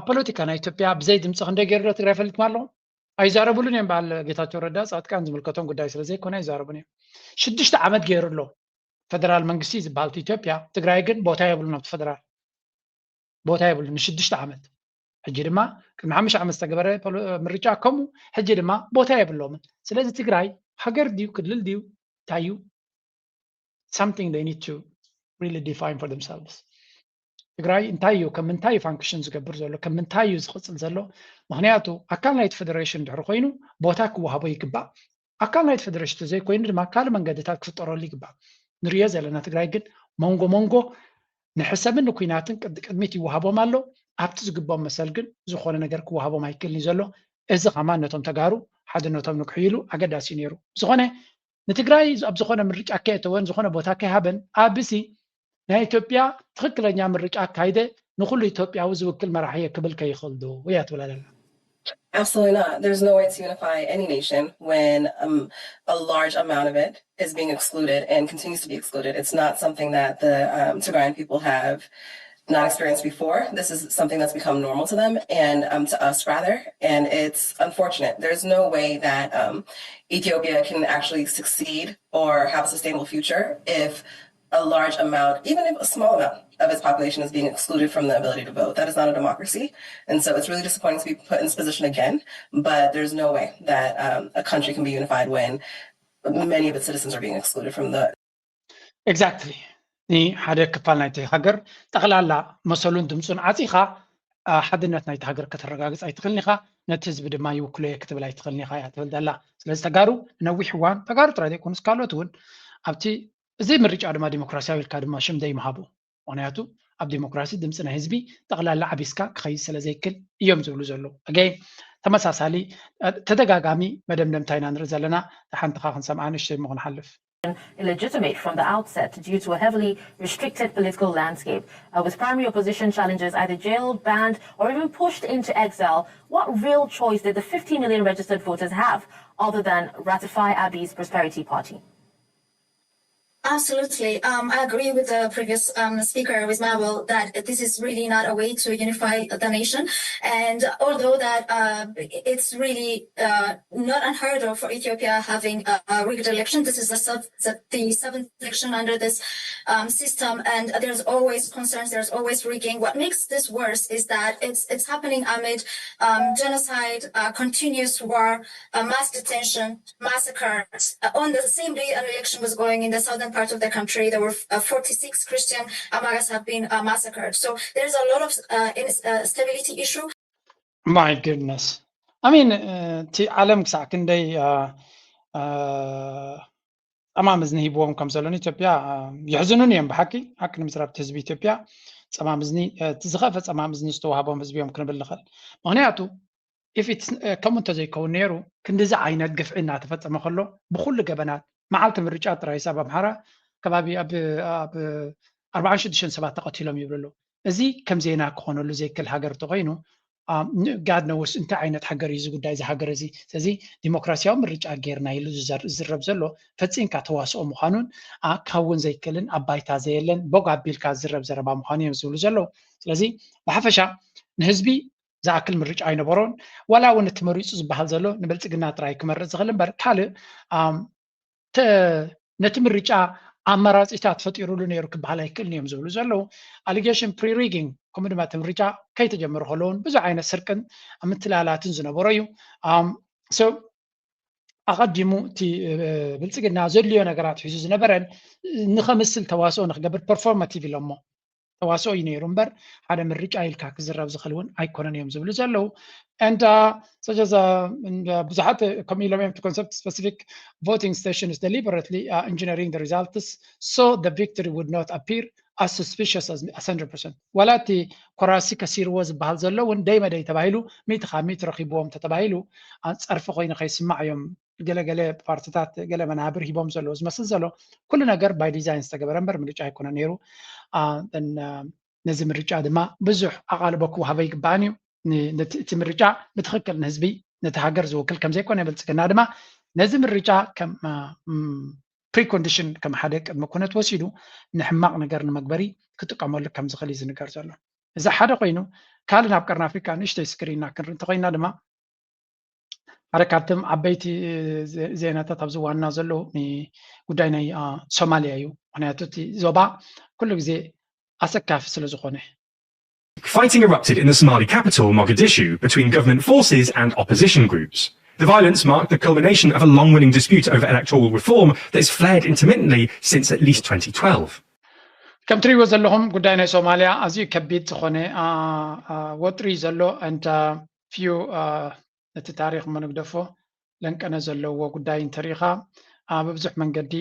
ኣብ ፖለቲካ ናይ ኢትዮጵያ ብዘይ ድምፂ ክንደይ ገይሩ ዶ ትግራይ ፈሊጥኩም ኣለኹም? ኣይዛረብሉን እዮም። በዓል ጌታቸው ረዳ ፃድቃን ዝምልከቶም ጉዳይ ስለ ዘይኮነ ኣይዛረቡን እዮም። ሽዱሽተ ዓመት ገይሩ ኣሎ ፈደራል መንግስቲ ዝበሃል ኢትዮጵያ። ትግራይ ግን ቦታ የብሉን ኣብቲ ፈደራል ቦታ የብሉን ንሽዱሽተ ዓመት። ሕጂ ድማ ቅድሚ ሓሙሽተ ዓመት ዝተገበረ ምርጫ ከምኡ ሕጂ ድማ ቦታ የብሎምን። ስለዚ ትግራይ ሃገር ድዩ ክልል ድዩ እንታይ እዩ? Something they need to really define for themselves. ትግራይ እንታይ እዩ ከም ምንታይ እዩ ፋንክሽን ዝገብር ዘሎ ከም ምንታይ እዩ ዝቕፅል ዘሎ? ምክንያቱ ኣካል ናይቲ ፌደሬሽን ድሕሪ ኮይኑ ቦታ ክወሃቦ ይግባእ። ኣካል ናይቲ ፌደሬሽን ተዘይኮይኑ ድማ ካልእ መንገድታት ክፍጠረሉ ይግባእ። ንሪኦ ዘለና ትግራይ ግን መንጎ መንጎ ንሕሰምን ንኩናትን ቅድሚ ቅድሚት ይወሃቦም ኣሎ። ኣብቲ ዝግቦም መሰል ግን ዝኾነ ነገር ክወሃቦም ኣይክእልን እዩ ዘሎ። እዚ ከማን ነቶም ተጋሩ ሓድነቶም ንክሕይሉ ኣገዳሲ እዩ ነይሩ። ዝኾነ ንትግራይ ኣብ ዝኾነ ምርጫ ከየእተወን ዝኾነ ቦታ ከይሃበን ኣብዚ ናይ ኢትዮጵያ ትኽክለኛ ምርጫ ኣካይደ ንኩሉ ኢትዮጵያዊ ዝውክል መራሒ እየ ክብል ከይኽእል ዶ እያ ትብላ ዘላ። Absolutely not. There's no way to unify any nation when um, a large amount of it is being excluded and continues to be excluded. It's not something that the um, Tigrayan people have not experienced before. This is something that's become normal to them and um, to us rather. And it's unfortunate. There's no way that um, Ethiopia can actually succeed or have a sustainable future if a large amount, even if a small amount of its population is being excluded from the ability to vote. That is not a democracy. And so it's really disappointing to be put in this position again, but there's no way that um, a country can be unified when many of its citizens are being excluded from the Exactly. ንሓደ ክፋል ናይቲ ሃገር ጠቕላላ መሰሉን ድምፁን ዓፂኻ ሓድነት ናይቲ ሃገር ከተረጋግፅ ኣይትኽእልን ኢኻ። ነቲ ህዝቢ ድማ ይውክሎ እየ ክትብል ኣይትኽእልን ኢኻ እያ ትብል ዘላ። ስለዚ ተጋሩ ንነዊሕ እዋን ተጋሩ ጥራይ ዘይኮኑስ ካልኦት እውን ኣብቲ እዚ ምርጫ ድማ ዲሞክራሲያዊ ኢልካ ድማ ሽም ዘይምሃቡ። ምክንያቱ ኣብ ዲሞክራሲ ድምፂ ናይ ህዝቢ ጠቕላላ ዓቢስካ ክኸይድ ስለ ዘይክል እዮም ዝብሉ ዘለዉ። ኣገይ ተመሳሳሊ ተደጋጋሚ መደምደምታ ኢና ንርኢ ዘለና። ሓንቲ ካ ክንሰምዓ ንእሽተይ እሞ ክንሓልፍ። illegitimate from the outset due to a heavily restricted political landscape, uh, with primary opposition challengers either jailed, banned, or even pushed into exile. What real choice did the fifty million registered voters have other than ratify Abiy's Prosperity Party? Absolutely. Um, I agree with the previous um, speaker, with Mabel, that this is really not a way to unify the nation. And although that uh, it's really uh, not unheard of for Ethiopia having a, a rigged election, this is the, sub- the, the seventh election under this um, system, and there's always concerns, there's always rigging. What makes this worse is that it's it's happening amid um, genocide, uh, continuous war, uh, mass detention, massacres. Uh, on the same day an election was going in the southern part of the country, there were uh, forty-six Christian Amaras have been uh, massacred. So there's a lot of uh, instability issue. My goodness. I mean, እቲ ዓለም ክሳዕ ክንደይ ጸማም እዝኒ ሂብዎም ከም ዘሎ ንኢትዮጵያ የሕዝኑን እዮም። ብሓቂ ሓቂ ንምዝራብ እቲ ህዝቢ ኢትዮጵያ ጸማም እዝኒ፣ እቲ ዝኸፈ ጸማም እዝኒ ዝተዋህቦም ህዝቢ እዮም ክንብል ንኽእል። ምክንያቱ ኢፊት ከምኡ እንተዘይከውን ነይሩ ክንዲዚ ዓይነት ግፍዒ እናተፈጸመ ከሎ ብኩሉ ገበናት መዓልቲ ምርጫ ጥራይ ሳብ ኣምሓራ ከባቢ ኣብ ኣርባዓን ሽዱሽተን ሰባት ተቐቲሎም ይብሉ ኣለዉ። እዚ ከም ዜና ክኾነሉ ዘይክእል ሃገር እንተኾይኑ ጋድ ነውስ እንታይ ዓይነት ሃገር እዩ እዚ ጉዳይ እዚ ሃገር እዚ። ስለዚ ዲሞክራሲያዊ ምርጫ ጌርና ኢሉ ዝዘር- ዝዝረብ ዘሎ ፈጺምካ ተዋስኦ ምዃኑን ክኸውን ዘይክእልን ኣብ ባይታ ዘየለን ቦግ ኣቢልካ ዝዝረብ ዘረባ ምዃኑ እዮም ዝብሉ ዘለዉ። ስለዚ ብሓፈሻ ንህዝቢ ዝኣክል ምርጫ ኣይነበሮን። ዋላ እውን እቲ መሪፁ ዝበሃል ዘሎ ንብልፅግና ጥራይ ክመርፅ ዝኽእል እምበር ካልእ ነቲ ምርጫ ኣመራፂታት ፈጢሩሉ ነይሩ ክበሃል ኣይክእልን እዮም ዝብሉ ዘለዉ። ኣሊጌሽን ፕሪሪጊንግ ከምኡ ድማ እቲ ምርጫ ከይተጀመረ ከሎ እውን ብዙሕ ዓይነት ስርቅን ምትላላትን ዝነበሮ እዩ። ኣቐዲሙ እቲ ብልፅግና ዘድልዮ ነገራት ሒዙ ዝነበረን ንኸምስል ተዋስኦ ንክገብር ፐርፎርማቲቭ ኢሎሞ ተዋስኦ እዩ ነይሩ እምበር ሓደ ምርጫ ኢልካ ክዝረብ ዝኽእል እውን ኣይኮነን እዮም ዝብሉ ዘለዉ። And uh, such as uh, and, uh, ብዙሓት ከምኡ ኢሎም እዮም concept specific voting stations deliberately uh, engineering the results so the victory would not appear as suspicious as one hundred percent ዋላ እቲ ኮራሲ ከሲርዎ ዝበሃል ዘሎ እውን ደይ መደይ ተባሂሉ ሚእቲ ካብ ሚእቲ ረኪብዎም ተተባሂሉ ጸርፊ ኮይኑ ከይስማዕ እዮም ገለገለ ፓርትታት ገለ መናብር ሂቦም ዘለዉ ዝመስል ዘሎ። ኩሉ ነገር ባይ ዲዛይን ዝተገበረ እምበር ምርጫ ኣይኮነ ነይሩ። ነዚ ምርጫ ድማ ብዙሕ ኣቓልቦ ክወሃቦ ይግባእን እዩ። እቲ ምርጫ ብትኽክል ንህዝቢ ነቲ ሃገር ዝውክል ከም ዘይኮነ ብልፅግና ድማ ነዚ ምርጫ ከም ፕሪኮንዲሽን ከም ሓደ ቅድሚ ኩነት ወሲዱ ንሕማቕ ነገር ንመግበሪ ክጥቀመሉ ከም ዝኽእል እዩ ዝንገር ዘሎ። እዚ ሓደ ኮይኑ ካልእ ናብ ቀርኒ ኣፍሪካ ንእሽተይ ስክሪንና ክንርኢ እንተኮይና ድማ ሓደ ካብቶም ዓበይቲ ዜናታት ኣብዚ ዋና ዘለዉ ጉዳይ ናይ ሶማልያ እዩ። ምክንያቱ እቲ ዞባ ኩሉ ግዜ ኣሰካፊ ስለ ዝኾነ። Fighting erupted in the Somali capital, Mogadishu, between government forces and opposition groups. The violence marked the culmination of a long running dispute over electoral reform that has flared intermittently since at least twenty twelve. ከም ትሪእዎ ዘለኹም ጉዳይ ናይ ሶማልያ ኣዝዩ ከቢድ ዝኾነ ወጥሪ ዘሎ and few ነቲ ታሪኽ እሞ ንግደፎ ለንቀነ ዘለዎ ጉዳይ እንተሪኢኻ ብብዙሕ መንገዲ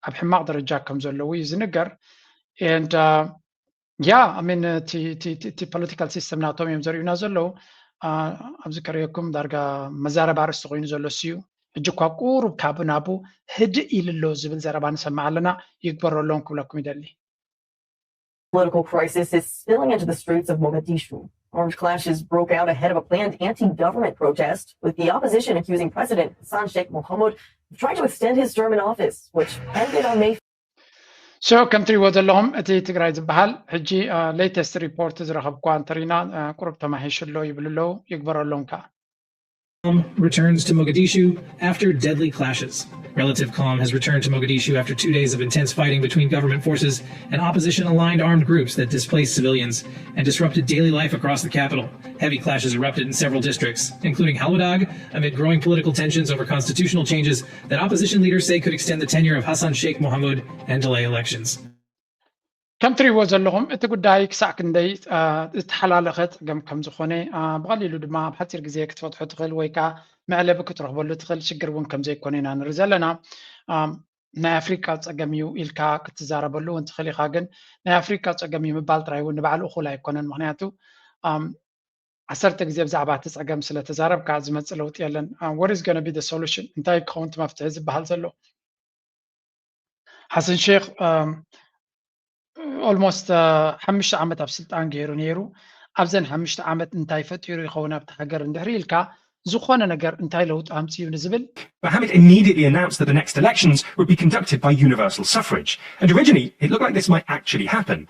ኣብ ሕማቕ ደረጃ ከም ዘለዉ እዩ ዝንገር። And yeah, I mean እቲ ፖለቲካል ሲስተም ናቶም እዮም ዘርእዩና ዘለዉ። ኣብዚ ከርእየኩም ዳርጋ መዛረባ ኣርእስቲ ኮይኑ ዘሎ እሱ እዩ። ሕጂ እኳ ቁሩብ ካብ ናቡ ህድእ ኢሉ ኣሎ ዝብል ዘረባ ንሰምዕ ኣለና። ይግበረሎም ክብለኩም ይደሊ። Political crisis is spilling into the streets of Mogadishu. Armed clashes broke out ahead of a planned anti-government protest, with the opposition accusing President Hassan Sheikh Mohamud of trying to extend his term in office, which ended on May so ከም ትሪእዎ ዘለኹም እቲ ትግራይ ዝበሃል ሕጂ ሌተስት ሪፖርት ዝረኸብኳ እንተሪና ቁሩብ ተማሂሹ ኣሎ ይብሉ ኣለዉ። ይግበረሎም ከዓ returns to Mogadishu after deadly clashes. Relative calm has returned to Mogadishu after two days of intense fighting between government forces and opposition aligned armed groups that displaced civilians and disrupted daily life across the capital. Heavy clashes erupted in several districts, including Halwadag, amid growing political tensions over constitutional changes that opposition leaders say could extend the tenure of Hassan Sheikh Mohamud and delay elections. ከም ትሪእዎ ዘለኹም እቲ ጉዳይ ክሳዕ ክንደይ ዝተሓላለኸ ፀገም ከም ዝኾነ ብቐሊሉ ድማ ኣብ ሓፂር ግዜ ክትፈትሖ ትኽእል ወይ ከዓ መዕለቢ ክትረኽበሉ ትኽእል ሽግር እውን ከም ዘይኮነ ኢና ንርኢ ዘለና። ናይ ኣፍሪቃ ፀገም እዩ ኢልካ ክትዛረበሉ እውን ትኽእል ኢኻ። ግን ናይ ኣፍሪቃ ፀገም እዩ ምባል ጥራይ እውን ንባዕሉ እኹል ኣይኮነን። ምክንያቱ ዓሰርተ ግዜ ብዛዕባ እቲ ፀገም ስለተዛረብካ ዝመፅእ ለውጢ የለን። What is gonna be the solution? እንታይ ክኸውን እቲ መፍትሒ ዝበሃል ዘሎ? ሓሰን ሼክ ኦልሞስት ሓሙሽተ ዓመት ኣብ ስልጣን ገይሩ ነይሩ። ኣብዘን ሓሙሽተ ዓመት እንታይ ፈጢሩ ይኸውን ኣብቲ ሃገር እንድሕሪ ኢልካ ዝኾነ ነገር እንታይ ለውጢ ኣምፅኡ ንዝብል Mohammed immediately announced that the next elections would be conducted by universal suffrage. And originally, it looked like this might actually happen.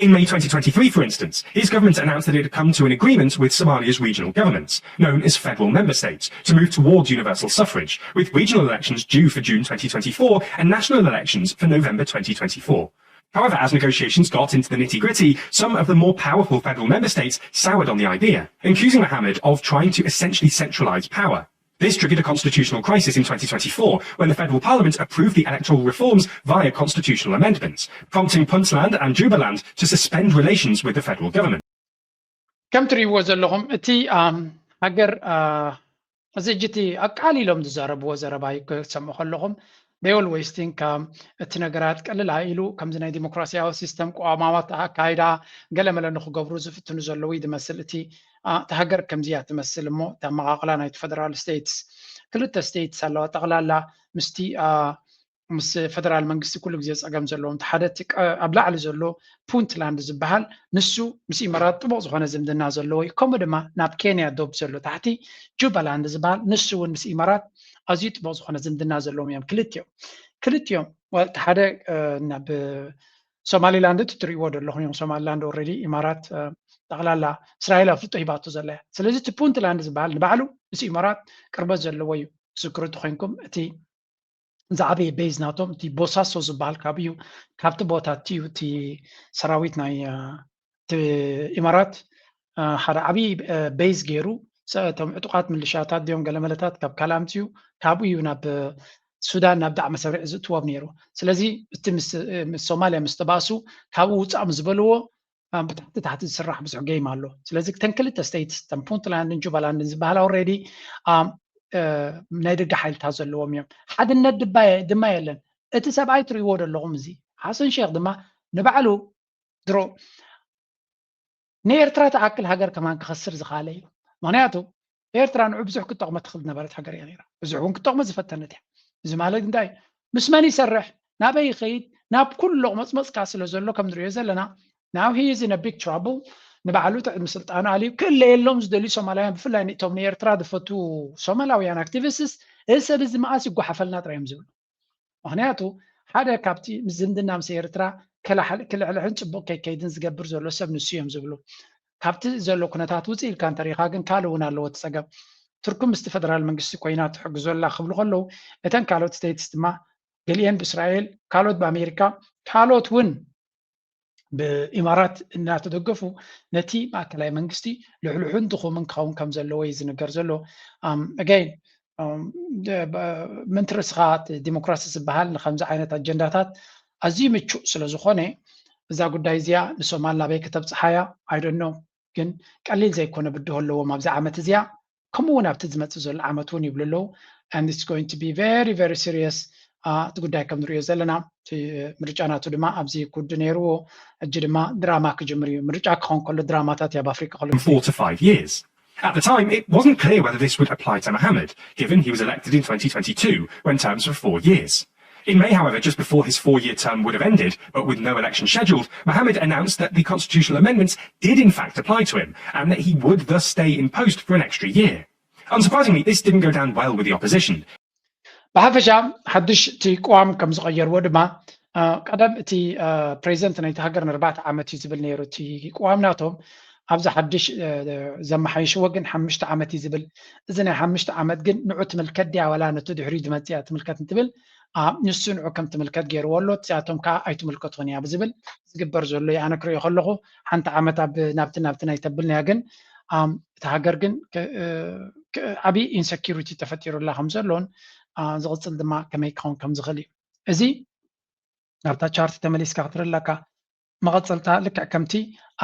In May twenty twenty-three, for instance, his government announced that it had come to an agreement with Somalia's regional governments, known as federal member states, to move towards universal suffrage, with regional elections due for June twenty twenty-four and national elections for November twenty twenty-four. However, as negotiations got into the nitty gritty, some of the more powerful federal member states soured on the idea, accusing Mohammed of trying to essentially centralize power. This triggered a constitutional crisis in twenty twenty-four when the federal parliament approved the electoral reforms via constitutional amendments, prompting Puntland and Jubaland to suspend relations with the federal government. ከም ትርእይዎ ዘለኹም እቲ ሃገር እዚ ሕጂ እቲ ኣቃሊሎም ዝዛረብዎ ዘረባ ክሰምዑ ከለኹም they always think እቲ ነገራት ቀልል ኢሉ ከምዚ ናይ ዲሞክራሲያዊ ሲስተም ቅዋማት ኣካይዳ ገለመለ ንክገብሩ ዝፍትኑ ዘለዉ እዩ ዝመስል እቲ እታ ሃገር ከምዚ እያ ትመስል እሞ እታ ኣመቓቕላ ናይቲ ፈደራል ስቴትስ ክልተ ስቴትስ ኣለዋ ጠቕላላ ምስቲ ምስ ፈደራል መንግስቲ ኩሉ ግዜ ፀገም ዘለዎም እቲ ሓደ እቲ ኣብ ላዕሊ ዘሎ ፑንትላንድ ዝበሃል ንሱ ምስ ኢመራት ጥቡቕ ዝኾነ ዝምድና ዘለዎ እዩ። ከምኡ ድማ ናብ ኬንያ ዶብ ዘሎ ታሕቲ ጁባላንድ ዝበሃል ንሱ እውን ምስ ኢመራት ኣዝዩ ጥቡቕ ዝኾነ ዝምድና ዘለዎም እዮም። ክልቲኦም ክልቲኦም እቲ ሓደ ናብ ሶማሊላንድ እቲ ትሪእዎ ዘለኹም እዮም። ሶማሊላንድ ኦልሬዲ ኢማራት ጠቕላላ እስራኤል ኣፍልጦ ሂባቶ ዘላ እያ። ስለዚ እቲ ፑንትላንድ ዝበሃል ንባዕሉ ምስ ኢማራት ቅርበት ዘለዎ እዩ። ትዝክሩ እንተኾይንኩም እቲ ዝዓበየ ቤዝ ናቶም እቲ ቦሳሶ ዝበሃል ካብ እዩ ካብቲ ቦታ እቲ እዩ እቲ ሰራዊት ናይ ኢማራት ሓደ ዓብዪ ቤዝ ገይሩ እቶም ዕጡቓት ምልሻታት ድዮም ገለመለታት ካብ ካላ ኣምፅኡ ካብኡ እዩ ናብ ሱዳን ናብ ዳዕመ ሰሪዕ ዝእትዎም ነይሩ። ስለዚ እቲ ምስ ሶማልያ ምስ ተባእሱ ካብኡ ውፃእ ምስ ዝበልዎ ብታሕቲ ታሕቲ ዝስራሕ ብዙሕ ጌም ኣሎ። ስለዚ እተን ክልተ ስቴትስ እተን ፑንትላንድን ጁባላንድን ዝበሃላ ኦልሬዲ ናይ ደገ ሓይልታት ዘለዎም እዮም። ሓድነት ድማ የለን። እቲ ሰብኣይ ትርእይዎ ዘለኹም እዚ ሓሰን ሼክ ድማ ንባዕሉ ድሮ ንኤርትራ ትኣክል ሃገር ከማን ክኸስር ዝኸኣለ እዩ። ምክንያቱ ኤርትራ ንዑ ብዙሕ ክጠቕመ ትኽእል ዝነበረት ሃገር እያ ነይራ። ብዙሕ እውን ክጠቕመ ዝፈተነት እያ። እዚ ማለት እንታይ ምስ መን ይሰርሕ ናበይ ይኸይድ ናብ ኩሎ መፅመፅካ ስለ ዘሎ ከም ንሪኦ ዘለና now he is in a big trouble ንባዕሉ ጥዕሚ ስልጣኑ ኣልዩ ክእለ የሎም ዝደልዩ ሶማላውያን ብፍላይ ንእቶም ንኤርትራ ዝፈቱ ሶማላውያን ኣክቲቪስትስ እዚ ሰብ እዚ መኣስ ይጓሓፈልና ጥራይ እዮም ዝብሉ። ምክንያቱ ሓደ ካብቲ ዝምድና ምስ ኤርትራ ክልሕልሕን ፅቡቅ ከይከይድን ዝገብር ዘሎ ሰብ ንሱ እዮም ዝብሉ። ካብቲ ዘሎ ኩነታት ውፅእ ኢልካ እንተሪኢኻ ግን ካልእ እውን ኣለዎ እቲ ፀገም። ቱርኪ ምስቲ ፈደራል መንግስቲ ኮይና ትሕግዞ ኣላ ክብሉ ከለዉ እተን ካልኦት ስቴትስ ድማ ገሊአን ብእስራኤል ካልኦት ብኣሜሪካ ካልኦት እውን ብኢማራት እናተደገፉ ነቲ ማእከላይ መንግስቲ ልሕልሑን ድኹምን ክኸውን ከም ዘለዎ እዩ ዝንገር ዘሎ። ኣገይን ምንቲ ርእስኻ ዲሞክራሲ ዝበሃል ንከምዚ ዓይነት ኣጀንዳታት ኣዝዩ ምቹእ ስለ ዝኾነ እዛ ጉዳይ እዚኣ ንሶማል ናበይ ከተብፅሓያ ኣይደኖ ግን ቀሊል ዘይኮነ ብድሆ ኣለዎም ኣብዚ ዓመት እዚኣ ከምኡ እውን ኣብቲ ዝመፅእ ዘሎ ዓመት እውን ይብሉ ኣለዉ and it's going to be very very serious እቲ ጉዳይ ከም ንሪኦ ዘለና ምርጫ ናቱ ድማ ኣብዚ ኩዱ ነይርዎ ሕጂ ድማ ድራማ ክጅምር እዩ ምርጫ ክኸውን ከሎ ድራማታት ኣብ ኣፍሪቃ ከሎ four to five years. At the time, it wasn't clear whether this would apply to Mohammed, given he was elected in twenty twenty-two, when terms were four years. In May, however, just before his four-year term would have ended, but with no election scheduled, Mohammed announced that the constitutional amendments did in fact apply to him, and that he would thus stay in post for an extra year. Unsurprisingly, this didn't go down well with the opposition. ብሓፈሻ ሓድሽ እቲ ቅዋም ከም ዝቐየርዎ ድማ ቀደም እቲ ፕሬዚደንት ናይቲ ሃገር ንኣርባዕተ ዓመት እዩ ዝብል ነይሩ እቲ ቅዋም ናቶም ኣብዚ ሓድሽ ዘመሓየሽዎ ግን ሓሙሽተ ዓመት እዩ ዝብል እዚ ናይ ሓሙሽተ ዓመት ግን ንዑ ትምልከት ድያ ዋላ ነቲ ድሕሪኡ ዝመፅእ እያ ትምልከት እንትብል ንሱ ንዑ ከም ትምልከት ገይርዎ ኣሎ እዚኣቶም ከዓ ኣይትምልከቱን እያ ብዝብል ዝግበር ዘሎ እዩ ኣነ ክሪኦ ከለኹ ሓንቲ ዓመት ኣብ ናብቲ ናብቲ ናይ ተብልና እያ ግን እቲ ሃገር ግን ዓብዪ ኢንሰኪሪቲ ተፈጢሩላ ከም ዘሎን ዝቕፅል ድማ ከመይ ክኸውን ከም ዝኽእል እዩ እዚ ናብታ ቻርት ተመሊስካ ክትርኢ ኣለካ መቐፀልታ ልክዕ ከምቲ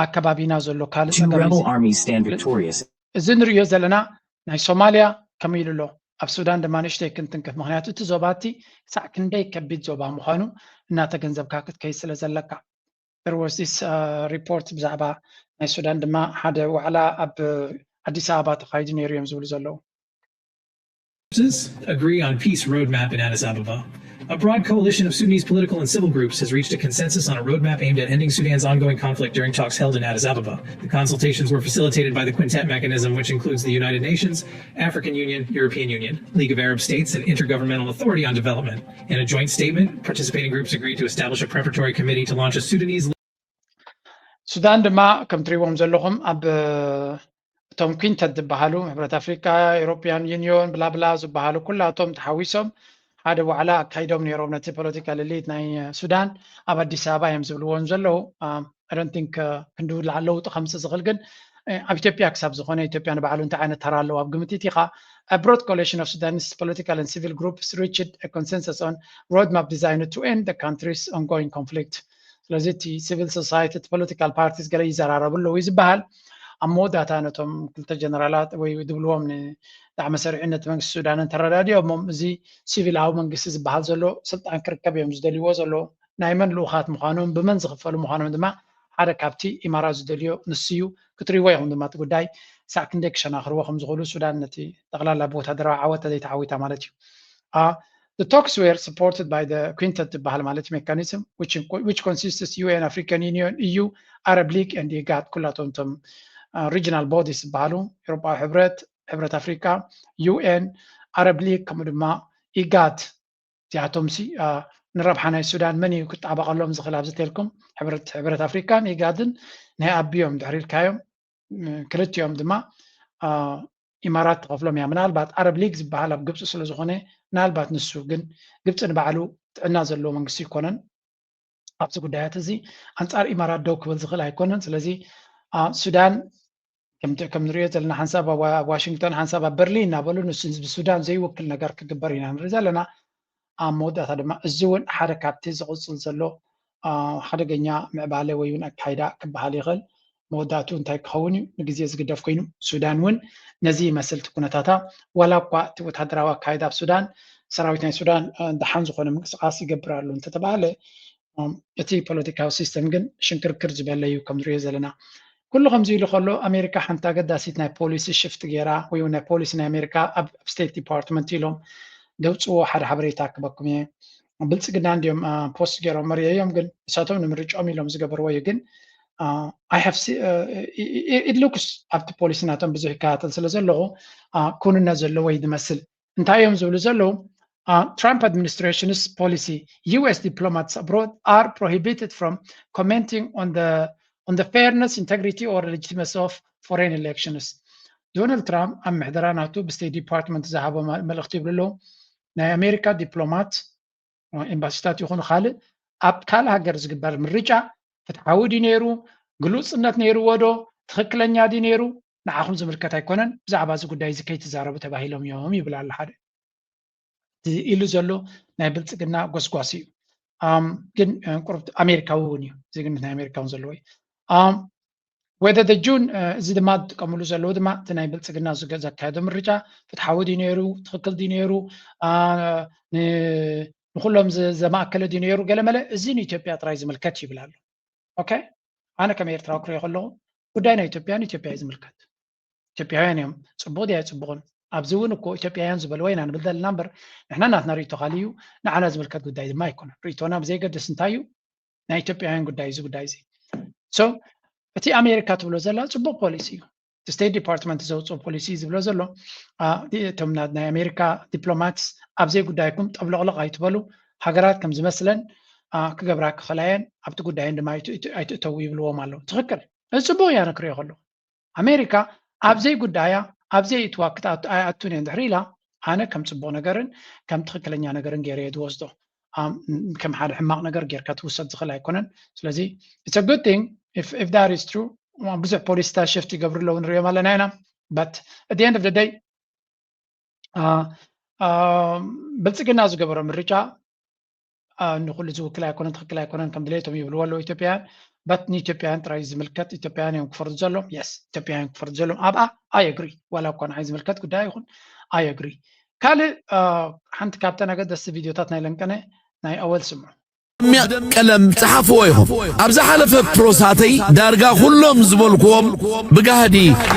ኣከባቢና ዘሎ ካልእ ፀገም እዚ ንሪኦ ዘለና ናይ ሶማልያ ከመይ ኢሉ ኣሎ ኣብ ሱዳን ድማ ንእሽተይ ክንትንክፍ ምክንያቱ እቲ ዞባ እቲ ክሳዕ ክንደይ ከቢድ ዞባ ምዃኑ እናተገንዘብካ ክትከይድ ስለ ዘለካ there was this report ብዛዕባ ናይ ሱዳን ድማ ሓደ ዋዕላ ኣብ ኣዲስ ኣበባ ተኻይዱ ነይሩ እዮም ዝብሉ ዘለዉ agree on peace roadmap in Addis Ababa. A broad coalition of Sudanese political and civil groups has reached a consensus on a roadmap aimed at ending Sudan's ongoing conflict during talks held in Addis Ababa. The consultations were facilitated by the Quintet mechanism, which includes the United Nations, African Union, European Union, League of Arab States, and Intergovernmental Authority on Development. In a joint statement, participating groups agreed to establish a preparatory committee to launch a Sudanese ሱዳን ድማ ከም ትሪእዎም ዘለኹም ኣብ እቶም ኪንተት ዝበሃሉ፣ ሕብረት ኣፍሪካ፣ ኤሮፒያን ዩኒዮን፣ ብላብላ ዝበሃሉ ኩላቶም ተሓዊሶም ሓደ ዋዕላ ኣካይዶም ነይሮም። ነቲ ፖለቲካል ኤሊት ናይ ሱዳን ኣብ ኣዲስ ኣበባ እዮም ዝብልዎም ዘለዉ። I don't think ክንዲ ለውጢ ከምፅእ ዝኽእል ግን ኣብ ኢትዮጵያ ክሳብ ዝኾነ፣ ኢትዮጵያ ንባዕሉ እንታይ ዓይነት ተራ ኣለዎ ኣብ ግምት ኢኻ? A broad coalition of Sudanese political and civil groups reached a consensus on roadmap designed to end the country's ongoing conflict. ስለዚ እቲ ሲቪል ሶሳይቲ፣ እቲ ፖለቲካል ፓርቲስ ገለ ይዘራረቡ ኣለዉ እዩ ዝበሃል። ኣብ መወዳእታ ነቶም ክልተ ጀነራላት ወይ ዝብልዎም ንዳዕመ ሰሪዑ ነቲ መንግስቲ ሱዳንን ተረዳዲኦሞም፣ እዚ ሲቪላዊ መንግስቲ ዝበሃል ዘሎ ስልጣን ክርከብ እዮም ዝደልይዎ ዘለዉ። ናይ መን ልኡኻት ምዃኖም፣ ብመን ዝኽፈሉ ምዃኖም ድማ ሓደ ካብቲ ኢማራት ዝደልዮ ንሱ እዩ። ክትሪእዎ ኢኹም ድማ እቲ ጉዳይ ሳዕ ክንደይ ክሸናኽርዎ ከም ዝኽእሉ፣ ሱዳን ነቲ ጠቕላላ ብወታደራዊ ዓወት ተዘይተዓዊታ ማለት እዩ። The talks were supported by the Quintet ዝበሃል ማለት mechanism, which, which consists U N, African Union, E U, Arab League and IGAD ኩላቶም እቶም regional bodies ዝበሃሉ፣ ኤውሮጳዊ ሕብረት፣ ሕብረት ኣፍሪካ፣ U N፣ Arab League ከምኡ ድማ ኢጋድ። እዚኣቶምሲ ንረብሓ ናይ ሱዳን መን እዩ ክጣበቐሎም ዝኽእል? ኣብዚ ተልኩም ሕብረት ኣፍሪካን ኢጋድን ናይ ኣቢዮም ድሕሪ ኢልካዮም፣ ክልቲኦም ድማ ኢማራት ትኸፍሎም እያ። ምናልባት ኣረብ ሊግ ዝበሃል ኣብ ግብፂ ስለዝኾነ ምናልባት ንሱ፣ ግን ግብፂ ንባዕሉ ጥዕና ዘለዎ መንግስቲ ይኮነን። ኣብዚ ጉዳያት እዚ ኣንፃር ኢማራት ደው ክብል ዝኽእል ኣይኮነን። ስለዚ ሱዳን ከም ንሪኦ ዘለና ሓንሳብ ኣብ ዋሽንግተን ሓንሳብ ኣብ በርሊን እናበሉ ንሱ ህዝቢ ሱዳን ዘይውክል ነገር ክግበር ኢና ንርኢ ዘለና። ኣብ መወዳእታ ድማ እዚ እውን ሓደ ካብቲ ዝቕፅል ዘሎ ሓደገኛ ምዕባለ ወይ እውን ኣካይዳ ክበሃል ይኽእል። መወዳእቱ እንታይ ክኸውን እዩ ንግዜ ዝግደፍ ኮይኑ፣ ሱዳን እውን ነዚ ይመስል እቲ ኩነታታ። ዋላ እኳ እቲ ወታደራዊ ኣካይዳ ኣብ ሱዳን፣ ሰራዊት ናይ ሱዳን ደሓን ዝኾነ ምንቅስቃስ ይገብር ኣሎ እንተተባሃለ፣ እቲ ፖለቲካዊ ሲስተም ግን ሽንክርክር ዝበለ እዩ ከም ንሪኦ ዘለና። ኩሉ ከምዚ ኢሉ ከሎ ኣሜሪካ ሓንቲ ኣገዳሲት ናይ ፖሊሲ ሽፍት ገይራ ወይ ናይ ፖሊሲ ናይ ኣሜሪካ ኣብ ስቴት ዲፓርትመንት ኢሎም ደውፅዎ ሓደ ሓበሬታ ክበኩም እየ። ብልፅግና እንዲዮም ፖስት ገይሮም መሪኦም፣ ግን ንሳቶም ንምርጫኦም ኢሎም ዝገበርዎ እዩ። ግን it looks ኣብቲ ፖሊሲ ናቶም ብዙሕ ይከታተል ስለ ዘለኹ ክውንነት ዘለዎ እዩ ዝመስል። እንታይ እዮም ዝብሉ ዘለዉ? Trump administration's policy, U S diplomats abroad are prohibited from commenting on the on the fairness, integrity or legitimacy of foreign elections. ዶናልድ ትራምፕ ኣብ ምሕደራ ናቱ ብስቴት ዲፓርትመንት ዝሃቦ መልእኽቲ ይብሉ ኣለዉ፣ ናይ ኣሜሪካ ዲፕሎማት ኤምባሲታት ይኹኑ ካልእ ኣብ ካልእ ሃገር ዝግበር ምርጫ ፍትሓዊ ድዩ ነይሩ፣ ግሉፅነት ነይርዎ ዶ፣ ትኽክለኛ ድዩ ነይሩ፣ ንዓኹም ዝምልከት ኣይኮነን፣ ብዛዕባ እዚ ጉዳይ እዚ ከይትዛረቡ ተባሂሎም እዮም ይብል ኣሎ ሓደ። ኢሉ ዘሎ ናይ ብልፅግና ጎስጓስ እዩ። ግን ቁሩብ ኣሜሪካዊ እውን እዩ፣ ዜግነት ናይ ኣሜሪካ እውን ዘለዎ እዩ። Whether the June እዚ ድማ ዝጥቀምሉ ዘለዉ ድማ እቲ ናይ ብልፅግና ዘካየዶ ምርጫ ፍትሓዊ ድዩ ነይሩ፣ ትኽክል ድዩ ነይሩ፣ ንኩሎም ዘማእከለ ድዩ ነይሩ፣ ገለመለ፣ እዚ ንኢትዮጵያ ጥራይ ዝምልከት ይብል ኣሎ። ኦኬ፣ ኣነ ከም ኤርትራዊ ክሪኦ ከለኹ ጉዳይ ናይ ኢትዮጵያ ንኢትዮጵያ እዩ ዝምልከት። ኢትዮጵያውያን እዮም፣ ፅቡቕ ድዩ ኣይፅቡቕን? ኣብዚ እውን እኮ ኢትዮጵያውያን ዝበልዎ ኢና ንብል ዘለና እምበር ንሕና ናትና ርእይቶ ካልእ እዩ፣ ንዓና ዝምልከት ጉዳይ ድማ ኣይኮነን። ርእይቶና ብዘየገድስ እንታይ እዩ ናይ ኢትዮጵያውያን ጉዳይ እዚ ጉዳይ እዚ። So እቲ ኣሜሪካ ትብሎ ዘላ ፅቡቕ ፖሊሲ እዩ። እቲ ስቴት ዲፓርትመንት ዘውፅኦ ፖሊሲ ዝብሎ ዘሎ እቶም ናይ ኣሜሪካ ዲፕሎማትስ ኣብ ዘይጉዳይኩም ጠብለቕለቕ ኣይትበሉ፣ ሃገራት ከም ዝመስለን ክገብራ ክኽእላ እየን፣ ኣብቲ ጉዳየን ድማ ኣይትእተዉ ይብልዎም ኣለዉ። ትኽክል፣ እዚ ፅቡቕ እያ። ኣነ ክሪኦ ከለኹ ኣሜሪካ ኣብ ዘይጉዳያ ኣብ ዘይእትዋ ኣይኣቱን እየ እንድሕር ኢላ ኣነ ከም ፅቡቕ ነገርን ከም ትኽክለኛ ነገርን ገይረ እየ ዝወስዶ። ከም ሓደ ሕማቕ ነገር ጌርካ ትውሰድ ዝኽእል ኣይኮነን። ስለዚ it's a good thing if that is true። ብዙሕ ፖሊሲታት ሽፍት ይገብሩ ኣለዉ ንሪኦም ኣለና ኢና። But at the end of the day ብልፅግና ዝገበሮ ምርጫ ንኩሉ ዝውክል ኣይኮነን፣ ትኽክል ኣይኮነን፣ ከም ድሌቶም ይብልዎ ኣለዉ ኢትዮጵያውያን። But ንኢትዮጵያውያን ጥራይ ዝምልከት፣ ኢትዮጵያውያን እዮም ክፈርዱ ዘለዎም። Yes፣ ኢትዮጵያውያን ክፈርዱ ዘለዎም ኣብኣ I agree። ዋላ እኳ ንዓይ ዝምልከት ጉዳይ ይኹን I agree። ካልእ ሓንቲ ካብተን ኣገደስቲ ቪድዮታት ናይ ለንቀነ ናይ ኣወል ስምዑ። ደሚቕ ቀለም ጸሓፍዎ ኢኹም። ኣብ ዝሓለፈ ፕሮሳተይ ዳርጋ ኩሎም ዝበልክዎም ብጋህዲ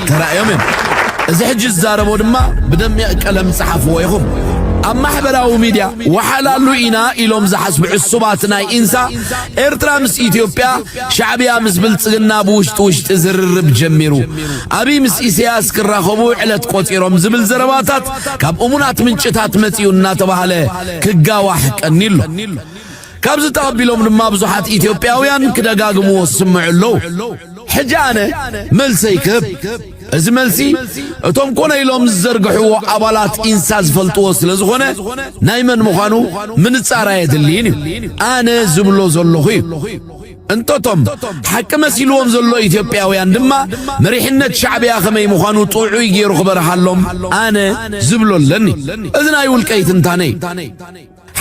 ተራእዮም እዮም። እዚ ሕጂ ዝዛረቦ ድማ ብደሚቕ ቀለም ጸሓፍዎ ኢኹም። ኣብ ማሕበራዊ ሚድያ ወሓላሉ ኢና ኢሎም ዝሓስቡ ዕሱባት ናይ ኢንሳ፣ ኤርትራ ምስ ኢትዮጵያ፣ ሻዕብያ ምስ ብልጽግና ብውሽጢ ውሽጢ ዝርርብ ጀሚሩ፣ ኣብይ ምስ ኢሳያስ ክራኸቡ ዕለት ቆጺሮም ዝብል ዘረባታት ካብ እሙናት ምንጭታት መጺኡ እናተባህለ ክጋዋሕ ቀኒሉ። ካብዚ ተቐቢሎም ድማ ብዙሓት ኢትዮጵያውያን ክደጋግምዎ ዝስምዑ ኣለዉ። ሕጂ ኣነ መልሰይ ክህብ። እዚ መልሲ እቶም ኮነ ኢሎም ዝዘርግሕዎ ኣባላት ኢንሳ ዝፈልጥዎ ስለ ዝኾነ፣ ናይ መን ምዃኑ ምንጻር ኣየድልይን እዩ። ኣነ ዝብሎ ዘለኹ እዩ። እንተቶም ሓቂ መሲልዎም ዘሎ ኢትዮጵያውያን ድማ መሪሕነት ሻዕብያ ከመይ ምዃኑ ጥዑይ ገይሩ ክበርሃሎም ኣነ ዝብሎ ኣለኒ። እዚ ናይ ውልቀይ ትንታነ እዩ።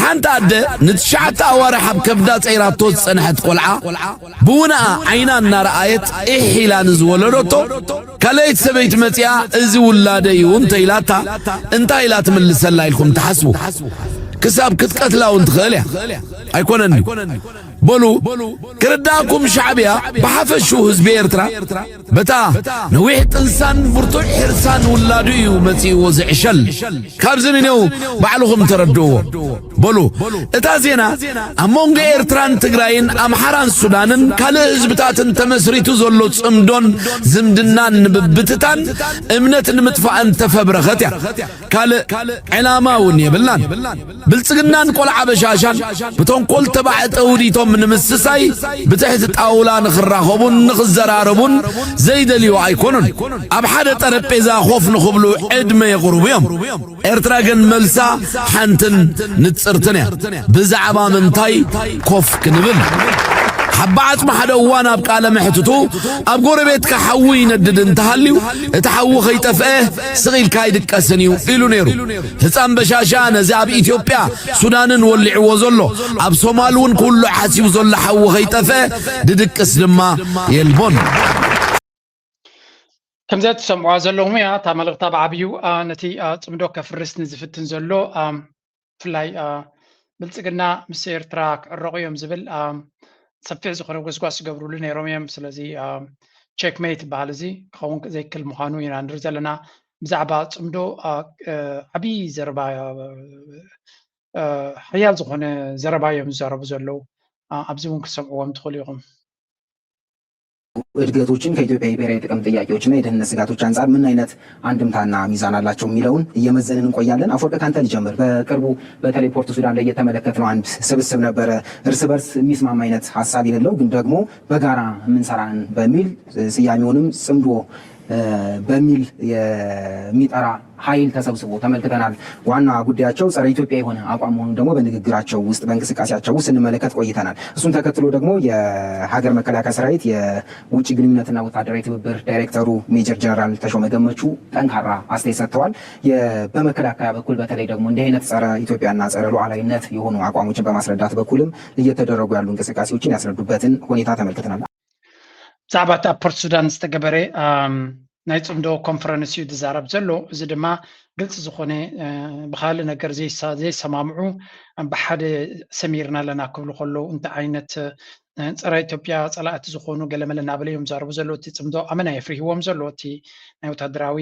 ሓንቲ ኣደ ንትሽዓተ ኣዋርሕ ኣብ ከብዳ ጸይራቶ ዝጸንሐት ቆልዓ፣ ብውንኣ ዓይና እናረኣየት ኢሕ ኢላ ንዝወለደቶ ካልኣይቲ ሰበይቲ መጺኣ፣ "እዚ ውላደ እዩ" እንተ ኢላታ፣ እንታይ ኢላ ትምልሰላ ኢልኩም ትሓስቡ? ክሳብ ክትቀትላ እውን ትኽእል እያ። ኣይኮነን ድዩ? በሉ፣ ክርዳእኩም፣ ሻዕብያ ብሓፈሽኡ ህዝቢ ኤርትራ በታ ነዊሕ ጥንሳን ብርቱዕ ሕርሳን ውላዱ እዩ መጺእዎ ዝዕሸል። ካብዚ ንኔው ባዕልኹም ተረድእዎ። በሉ፣ እታ ዜና ኣብ መንጎ ኤርትራን ትግራይን ኣምሓራን ሱዳንን ካልእ ህዝብታትን ተመስሪቱ ዘሎ ጽምዶን ዝምድናን ንምብትታን እምነት ንምጥፋእን ተፈብረኸት እያ። ካልእ ዕላማ እውን የብላን። ብልጽግናን ቆልዓ በሻሻን ብተንኮል ተባዕ ጠውዲቶም ንምስሳይ ብትሕቲ ጣውላ ንኽራኸቡን ንኽዘራረቡን ዘይደልዩ ኣይኮኑን። ኣብ ሓደ ጠረጴዛ ኮፍ ንኽብሉ ዕድመ የቕርቡ እዮም። ኤርትራ ግን መልሳ ሓንትን ንጽርትን እያ። ብዛዕባ ምንታይ ኮፍ ክንብል? ሓባ ዓጽሚ ሓደ እዋን ኣብ ቃለ መሕትቱ፣ "ኣብ ጎረቤትካ ሓዊ ይነድድ እንተሃልዩ፣ እቲ ሓዊ ከይጠፍአ ስቕ ኢልካ ኣይድቀስን እዩ" ኢሉ ነይሩ። ህፃን በሻሻ ነዚ ኣብ ኢትዮጵያ ሱዳንን ወሊዕዎ ዘሎ፣ ኣብ ሶማል እውን ክውልዕ ሓሲቡ ዘሎ ሓዊ ከይጠፍአ ድድቅስ ድማ የልቦን። ከምዚ ትሰምዕዋ ዘለኹም እያ እታ መልእኽታ ብዓብዩ፣ አ፣ ነቲ፣ አ፣ ጽምዶ ከፍርስ ንዝፍትን ዘሎ፣ አ፣ ብፍላይ፣ አ፣ ብልጽግና ምስ ኤርትራ ክዕረቑ እዮም ዝብል፣ አ፣ ሰፊሕ ዝኾነ ጎስጓስ ዝገብርሉ ነይሮም እዮም። ስለዚ፣ አ፣ ቸክሜት ይበሃል። እዚ ክኸውን ዘይክእል ምዃኑ ኢና ንርኢ ዘለና። ብዛዕባ ጽምዶ፣ አ፣ አ፣ ዓብዪ ዘረባ፣ አ፣ አ፣ ሓያል ዝኾነ ዘረባ እዮም ዝዛረቡ ዘለዉ። አ፣ ኣብዚ እውን ክትሰምዕዎም ትኽእሉ ኢኹም። እድገቶችን ከኢትዮጵያ የብሔራዊ ጥቅም ጥያቄዎችና የደህንነት ስጋቶች አንጻር ምን አይነት አንድምታና ሚዛን አላቸው የሚለውን እየመዘንን እንቆያለን። አፈወርቅ፣ ካንተ ልጀምር። በቅርቡ በተለይ ፖርት ሱዳን ላይ የተመለከትነው አንድ ስብስብ ነበረ። እርስ በርስ የሚስማማ አይነት ሀሳብ የሌለው ግን ደግሞ በጋራ የምንሰራ ነን በሚል ስያሜውንም ጽምዶ በሚል የሚጠራ ኃይል ተሰብስቦ ተመልክተናል። ዋና ጉዳያቸው ጸረ ኢትዮጵያ የሆነ አቋም መሆኑን ደግሞ በንግግራቸው ውስጥ በእንቅስቃሴያቸው ውስጥ ስንመለከት ቆይተናል። እሱን ተከትሎ ደግሞ የሀገር መከላከያ ሰራዊት የውጭ ግንኙነትና ወታደራዊ ትብብር ዳይሬክተሩ ሜጀር ጀነራል ተሾመ ገመቹ ጠንካራ አስተያየት ሰጥተዋል። በመከላከያ በኩል በተለይ ደግሞ እንዲህ አይነት ጸረ ኢትዮጵያና ጸረ ሉዓላዊነት የሆኑ አቋሞችን በማስረዳት በኩልም እየተደረጉ ያሉ እንቅስቃሴዎችን ያስረዱበትን ሁኔታ ተመልክተናል። ብዛዕባ እቲ ኣብ ፖርት ሱዳን ዝተገበረ ናይ ጽምዶ ኮንፈረንስ እዩ ዝዛረብ ዘሎ። እዚ ድማ ግልፂ ዝኾነ ብካልእ ነገር ዘይሰማምዑ ብሓደ ሰሚርና ኣለና ክብሉ ከለዉ እንታይ ዓይነት ፀረ ኢትዮጵያ ፀላእቲ ዝኾኑ ገለመለ እናበለ እዮም ዝዛረቡ ዘለዉ። እቲ ጽምዶ ኣመና የፍርህዎም ዘሎ እቲ ናይ ወታደራዊ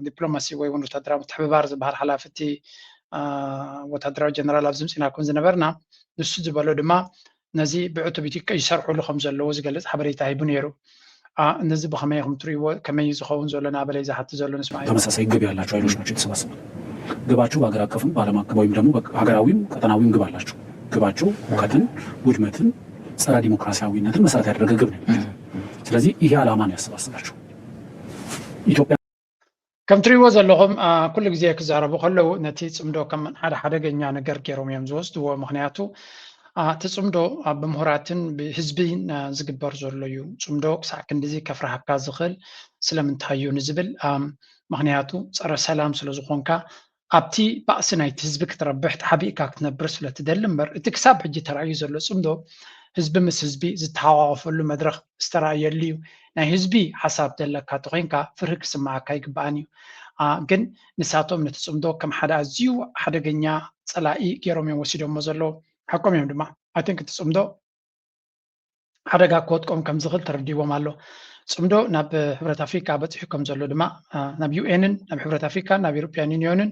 ዲፕሎማሲ ወይ እውን ወታደራዊ ምትሕብባር ዝበሃል ሓላፊ እቲ ወታደራዊ ጀነራል ኣብዚ ምፅና ከም ዝነበርና ንሱ ዝበሎ ድማ ነዚ ብዕቱብ ይሰርሕሉ ከም ዘለዉ ዝገልፅ ሓበሬታ ሂቡ ነይሩ። ነዚ ብኸመይ ኢኹም ትርእይዎ? ከመይ እዩ ዝኸውን ዘሎ? ናበለይ ዝሓቲ ዘሎ ንስማዕ። ተመሳሳይ ግብ ያላቸው ኃይሎች ናቸው የተሰባሰቡት። ግባቸው በሀገር አቀፍም በዓለም አቀፍ ወይም ደግሞ ሀገራዊም ቀጠናዊም ግብ አላቸው። ግባቸው ሁከትን፣ ውድመትን፣ ጸረ ዲሞክራሲያዊነትን መሰረት ያደረገ ግብ ነው። ስለዚህ ይሄ ዓላማ ነው ያሰባስባቸው። ኢትዮጵያ ከም ትሪእዎ ዘለኹም ኩሉ ግዜ ክዛረቡ ከለዉ ነቲ ጽምዶ ከም ሓደ ሓደገኛ ነገር ገይሮም እዮም ዝወስድዎ። ምኽንያቱ እቲ ጽምዶ ብምሁራትን ብህዝብን ዝግበር ዘሎ እዩ። ጽምዶ ክሳዕ ክንድዚ ከፍርሃካ ዝኽእል ስለምንታይ እዩ ንዝብል፣ ምኽንያቱ ጸረ ሰላም ስለ ዝኾንካ ኣብቲ ባእሲ ናይቲ ህዝቢ ክትረብሕ ተሓቢእካ ክትነብር ስለ ትደሊ እምበር፣ እቲ ክሳብ ሕጂ ተራእዩ ዘሎ ጽምዶ ህዝቢ ምስ ህዝቢ ዝተሓቋቖፈሉ መድረኽ ዝተራእየሉ እዩ። ናይ ህዝቢ ሓሳብ ዘለካ ተኾይንካ ፍርሂ ክስምዓካ ኣይግብኣን እዩ። ግን ንሳቶም ነቲ ጽምዶ ከም ሓደ ኣዝዩ ሓደገኛ ጸላኢ ገይሮም እዮም ወሲዶሞ ዘለዉ። ሓቆም እዮም ድማ። I think እቲ ጽምዶ ሓደጋ ክወድቆም ከም ዝኽእል ተረዲዎም ኣሎ። ጽምዶ ናብ ሕብረት ኣፍሪካ በፂሑ ከም ዘሎ ድማ ናብ ዩኤንን ናብ ሕብረት ኣፍሪካን ናብ ኢሮፒያን ዩኒዮንን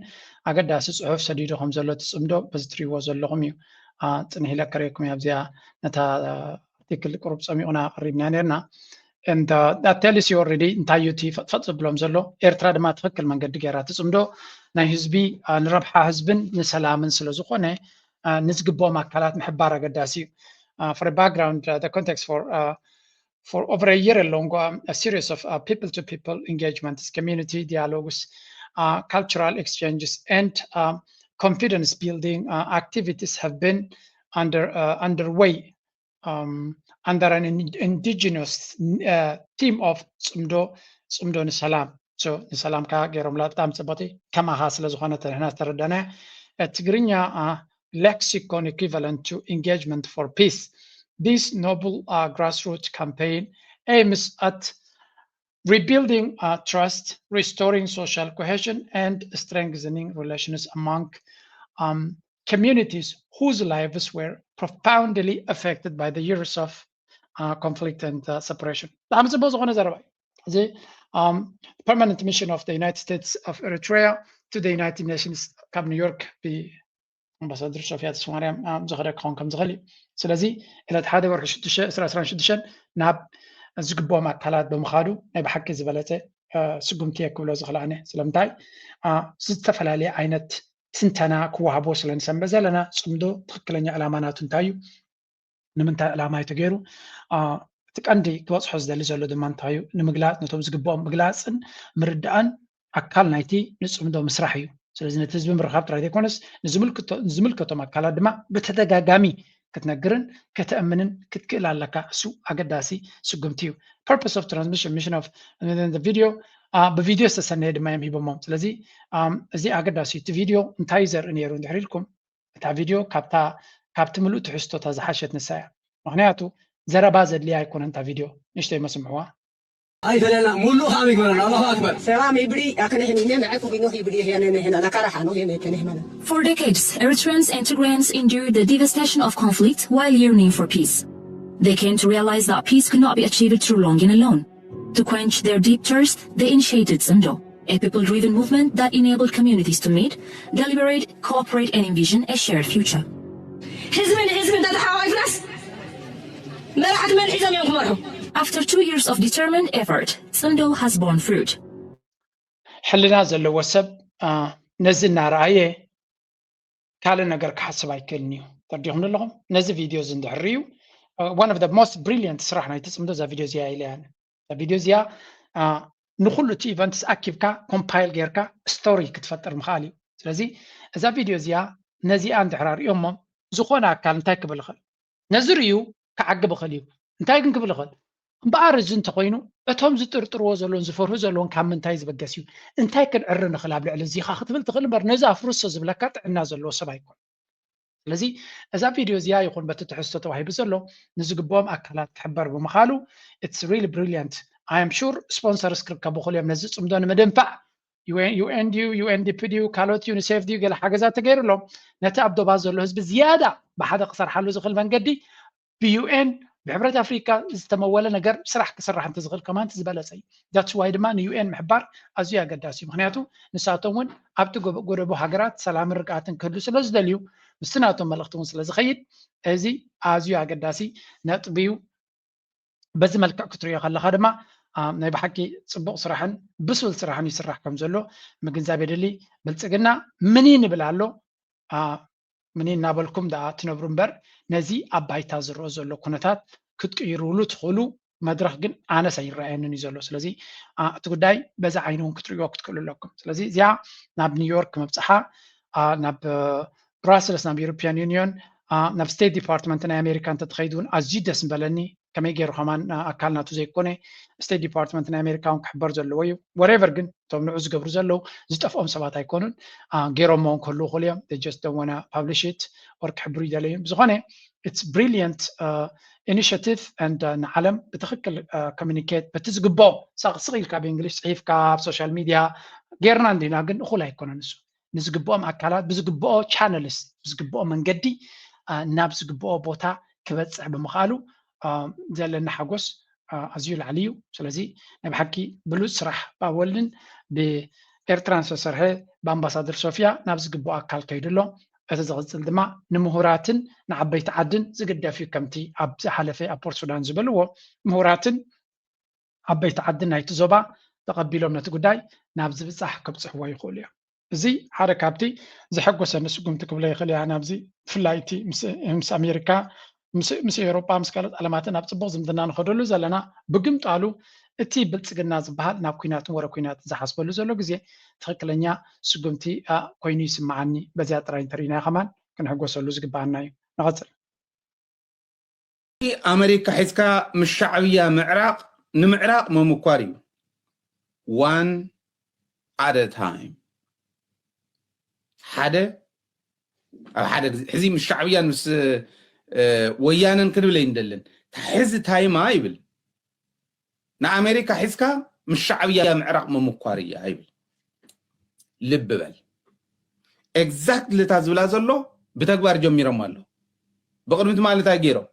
ኣገዳሲ ፅሑፍ ሰዲዱ ከም ዘሎ እቲ ጽምዶ በዚ ትሪእዎ ዘለኹም እዩ። ፅንሕ ኢለ ከርእየኩም ኣብዚኣ ነታ ኣርቲክል ቁሩብ ፀሚቑና ኣቕሪብና ነርና። ተሊሲ ኦረዲ እንታይ እዩ እቲ ፈጥፈጥ ዘብሎም ዘሎ? ኤርትራ ድማ ትኽክል መንገዲ ገይራ ትጽምዶ ናይ ህዝቢ ንረብሓ ህዝብን ንሰላምን ስለ ዝኾነ ንዝግብኦም ኣካላት ምሕባር ኣገዳሲ እዩ። For background, the context for for over a year long, um, a series of uh, people-to-people engagements, community dialogues, uh, cultural exchanges, and uh, confidence-building uh, activities have been under uh, underway um, under an indigenous uh, theme of ጽምዶ ጽምዶ ንሰላም። ንሰላም ከዓ ገይሮምላ ብጣዕሚ ፅቡቅ። ከማኻ ስለ ዝኾነ ንሕና ዝተረዳናያ ትግርኛ lexicon equivalent to engagement for peace. This noble uh, grassroots campaign aims at rebuilding uh, trust, restoring social cohesion, and strengthening relations among um, communities whose lives were profoundly affected by the years of uh, conflict and uh, separation. ብጣዕሚ ፅቡቅ ዝኾነ ዘረባ እዩ። እዚ um, permanent mission of the United States of Eritrea to the United Nations ካብ ኒውዮርክ ኣምባሳደር ሶፊያ ተስፋማርያም ዝኸደ ክኸውን ከም ዝኽእል እዩ። ስለዚ ዕለት ሓደ ወርሒ ሽዱሽተ ዕስራ ዕስራን ሽዱሽተን ናብ ዝግብኦም ኣካላት ብምኻዱ ናይ ብሓቂ ዝበለፀ ስጉምቲ እየ ክብሎ ዝኽእል ኣነ። ስለምንታይ? ዝተፈላለየ ዓይነት ትንተና ክወሃቦ ስለ ንሰምዕ ዘለና፣ ፅምዶ ትኽክለኛ ዕላማ ናቱ እንታይ እዩ? ንምንታይ ዕላማ እዩ ተገይሩ? እቲ ቀንዲ ክበፅሖ ዝደሊ ዘሎ ድማ እንታይ እዩ ንምግላፅ፣ ነቶም ዝግብኦም ምግላፅን ምርዳእን ኣካል ናይቲ ንፅምዶ ምስራሕ እዩ። ስለዚ ነቲ ህዝቢ ምርኻብ ጥራይ ዘይኮነስ ንዝምልከቶም ኣካላት ድማ ብተደጋጋሚ ክትነግርን ከተእምንን ክትክእል ኣለካ። እሱ ኣገዳሲ ስጉምቲ እዩ። Purpose of transmission, mission of video ብቪድዮ ዝተሰነየ ድማ እዮም ሂቦሞም። ስለዚ እዚ ኣገዳሲ እቲ ቪድዮ እንታይ ዘርኢ ነይሩ እንድሕር ኢልኩም እታ ቪድዮ ካብታ ካብቲ ምሉእ ትሕዝቶታ ዝሓሸት ንሳ እያ። ምክንያቱ ዘረባ ዘድልያ ኣይኮነን እታ ቪድዮ። ንእሽተይ መስምዕዋ። ኣይፈለና ሙሉእ ከም ይግበረና። ኣላሁ ኣክበር። ሰላም ይብሪ ኣክነህን ይነ መዐኩ ቢኖህ ይብሪ ይነ ነህና ናካራሓ ነው የነ ተነህመና። For decades, Eritreans and Tigrayans endured the devastation of conflict while yearning for peace. They came to realize that peace could not be achieved through longing alone. To quench their deep thirst, they initiated Zimdo, a people-driven movement that enabled communities to meet, deliberate, cooperate, and envision a shared future. ህዝቢ ንህዝቢ እንተተሓዋዊስናስ መራሕቲ መን ሒዞም እዮም ክመርሑ? After two years of determined effort, Zimdo has borne fruit. ሕልና ዘለዎ ሰብ ነዚ እናረኣየ ካልእ ነገር ክሓስብ ኣይክእልን እዩ። ተረዲኹም ኣለኹም? ነዚ ቪድዮ እዚ እንድሕር ሪኡ one of the most brilliant ስራሕ ናይቲ ጽምዶ እዛ ቪድዮ እዚኣ ኢለ እያ። እዛ ቪድዮ እዚኣ ንኩሉ እቲ ኢቨንትስ ኣኪብካ ኮምፓይል ጌርካ ስቶሪ ክትፈጥር ምኽኣል እዩ። ስለዚ እዛ ቪድዮ እዚኣ ነዚኣ እንድሕር ኣርእዮሞ ዝኾነ ኣካል እንታይ ክብል ይኽእል? ነዚ ርእዩ ክዓግብ ይኽእል እዩ። እንታይ ግን ክብል ይኽእል? እምበኣር እዚ እንተኾይኑ እቶም ዝጥርጥርዎ ዘለውን ዝፈርሁ ዘለውን ካብ ምንታይ ዝበገስ እዩ? እንታይ ክንዕሪ ንኽእል ኣብ ልዕሊ እዚኻ ክትብል ትኽእል እምበር ነዚ ኣፍርሶ ዝብለካ ጥዕና ዘለዎ ሰብ ኣይኮን። ስለዚ እዛ ቪድዮ እዚኣ ይኹን በቲ ትሕዝቶ ተዋሂቡ ዘሎ ንዝግብኦም ኣካላት ክሕበር ብምኻሉ it's really brilliant. I am sure sponsors ክርከቡ ይኽእሉ እዮም ነዚ ጽምዶ ንምድንፋዕ UN ድዩ UNDP ድዩ ካልኦት ዩኒሴፍ ድዩ ገለ ሓገዛት ተገይሩሎም ነቲ ኣብ ዶባት ዘሎ ህዝቢ ዝያዳ ብሓደ ክሰርሓሉ ዝኽእል መንገዲ ብዩኤን ብሕብረት ኣፍሪካ ዝተመወለ ነገር ስራሕ ክስራሕ እንተዝኽእል ከማን ዝበለፀ እዩ። That's why ድማ ንዩኤን ምሕባር ኣዝዩ ኣገዳሲ እዩ። ምክንያቱ ንሳቶም እውን ኣብቲ ጎደቦ ሃገራት ሰላምን ርግኣትን ክህሉ ስለ ዝደልዩ ምስቲ ናቶም መልእኽቲ እውን ስለ ዝኸይድ እዚ ኣዝዩ ኣገዳሲ ነጥቢ እዩ። በዚ መልክዕ ክትሪኦ ከለኻ ድማ ናይ ብሓቂ ፅቡቕ ስራሕን ብሱል ስራሕን ይስራሕ ከም ዘሎ ምግንዛብ የድሊ። ብልፅግና ምኒ ንብል ኣሎ ምኒ እናበልኩም ደኣ ትነብሩ እምበር ነዚ ኣብ ባይታ ዝረአ ዘሎ ኩነታት ክትቅይሩሉ ትኽእሉ መድረኽ ግን ኣነስ ኣይረኣየንን እዩ ዘሎ። ስለዚ እቲ ጉዳይ በዚ ዓይኒ እውን ክትርእይዎ ክትክእሉ ኣለኩም። ስለዚ እዚኣ ናብ ኒውዮርክ ምብፅሓ ናብ ብራስልስ ናብ ዩሮፒያን ዩኒዮን ናብ ስቴት ዲፓርትመንት ናይ ኣሜሪካ እንተትኸይድ እውን ኣዝዩ ደስ ምበለኒ። ከመይ ገይሩ ከማን ኣካል ናቱ ዘይኮነ ስቴት ዲፓርትመንት ናይ ኣሜሪካ እውን ክሕበር ዘለዎ እዩ። ወሬቨር ግን እቶም ንዑ ዝገብሩ ዘለዉ ዝጠፍኦም ሰባት ኣይኮኑን። ገይሮሞ እውን ክህልዉ ይኽእሉ እዮም። They just don't wanna publish it or ክሕብሩ ይደለዩ። ብዝኾነ it's brilliant initiative and ንዓለም ብትኽክል ኮሚኒኬት በቲ ዝግብኦ ሳቕስቕ ኢልካ ብእንግሊሽ ፅሒፍካ ኣብ ሶሻል ሚድያ ጌርና እንዲና ግን እኹል ኣይኮነን እሱ። ንዝግብኦም ኣካላት ብዝግብኦ ቻነልስ ብዝግብኦ መንገዲ ናብ ዝግብኦ ቦታ ክበፅሕ ብምኽኣሉ ዘለና ሓጎስ ኣዝዩ ላዕሊ እዩ። ስለዚ ናይ ብሓቂ ብሉፅ ስራሕ ብኣወልን ብኤርትራን ዝተሰርሐ ብኣምባሳደር ሶፊያ ናብ ዝግብኦ ኣካል ከይዱ ኣሎ። እቲ ዝቕፅል ድማ ንምሁራትን ንዓበይቲ ዓድን ዝግደፍ እዩ። ከምቲ ኣብ ዝሓለፈ ኣብ ፖርት ሱዳን ዝበልዎ፣ ምሁራትን ዓበይቲ ዓድን ናይቲ ዞባ ተቐቢሎም ነቲ ጉዳይ ናብ ዝብፃሕ ከብፅሕዎ ይኽእሉ እዮም። እዚ ሓደ ካብቲ ዘሐጎሰኒ ስጉምቲ ክብሎ ይኽእል እያ። ናብዚ ብፍላይ እቲ ምስ ኣሜሪካ፣ ምስ ኤውሮጳ፣ ምስ ካልኦት ዓለማትን ኣብ ፅቡቕ ዝምድና ንኸደሉ ዘለና፣ ብግምጣሉ እቲ ብልፅግና ዝበሃል ናብ ኲናትን ወረ ኲናትን ዝሓስበሉ ዘሎ ግዜ ትኽክለኛ ስጉምቲ ኮይኑ ይስምዓኒ። በዚኣ ጥራይ እንተርኢናዮ ከማን ክንሕጎሰሉ ዝግብኣና እዩ። ንቐፅል። ኣመሪካ ሒዝካ ምስ ሻዕብያ ምዕራቕ ንምዕራቕ መምኳር እዩ። One at a time። ሓደ ኣብ ሓደ ግዜ ሕዚ ምስ ሻዕብያን ምስ ወያነን ክንብል ኣይንደልን። ሕዚ ታይማ ይብል። ንኣሜሪካ ሒዝካ ምስ ሻዕብያ ምዕራቕ መምኳር እያ ይብል። ልቢ በል። ኤግዛክትሊ እታ ዝብላ ዘሎ ብተግባር ጀሚሮም ኣሎ። ብቕድሚ ትማሊ እንታይ ገይሮም?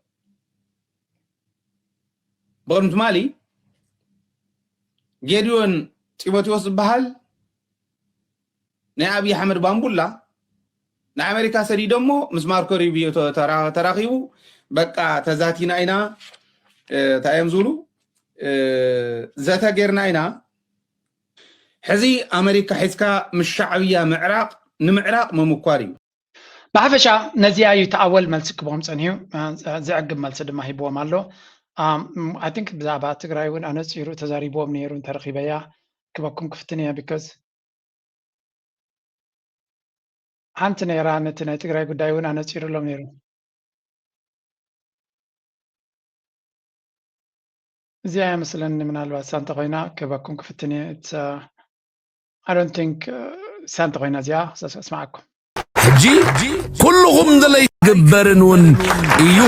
ብቕድሚ ትማሊ ጌድዮን ጢሞቴዎስ ዝበሃል ናይ ኣብዪ ኣሕመድ ባምቡላ ንኣሜሪካ ሰዲዶሞ ምስ ማርኮ ሩቢዮ ተራኺቡ በቃ ተዛቲና ኢና እንታይ እዮም ዝብሉ ዘተ ጌርና ኢና። ሕዚ ኣመሪካ ሒዝካ ምስ ሻዕብያ ምዕራቕ ንምዕራቕ ምምኳር እዩ። ብሓፈሻ ነዚኣ እዩ ተኣወል መልሲ ክቦም ፀኒሑ። ዘዕግብ መልሲ ድማ ሂብዎም ኣሎ። I think ብዛዕባ ትግራይ እውን ኣነፂሩ ተዛሪብዎም ነይሩ እንተረኺበያ ክበኩም ክፍትን እየ። Because ሓንቲ ነይራ፣ ነቲ ናይ ትግራይ ጉዳይ እውን ኣነፂሩሎም ነይሩ። እዚኣ እያ መስለኒ፣ ምናልባት እሳ እንተኾይና ክህበኩም ክፍትን እየ። I don't think እሳ እንተኾይና እዚኣ ክሰስማዓኩም። ሕጂ ኩልኹም ድለይ ግበርን እውን እዩ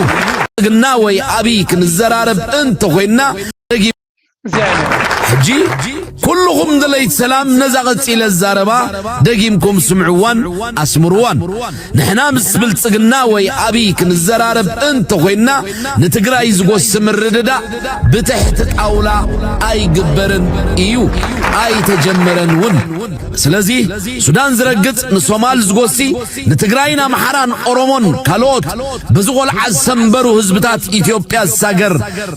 ግና ወይ ኣብይ ክንዘራረብ እንተኾይና ሕጂ ኩልኹም ደለይቲ ሰላም ነዛ ቀጺለ ዛረባ ደጊምኩም ስምዕዋን ኣስምርዋን። ንሕና ምስ ብልጽግና ወይ ኣብይ ክንዘራረብ እንተኾይንና ንትግራይ ዝጎሲ ምርድዳእ ብትሕቲ ጣውላ ኣይግበርን እዩ፣ ኣይተጀመረን እውን። ስለዚ ሱዳን ዝረግጽ ንሶማል ዝጎሲ ንትግራይን ኣምሓራን ኦሮሞን ካልኦት በዚ ቆልዓ ዝሰንበሩ ህዝብታት ኢትዮጵያ ዝሳገር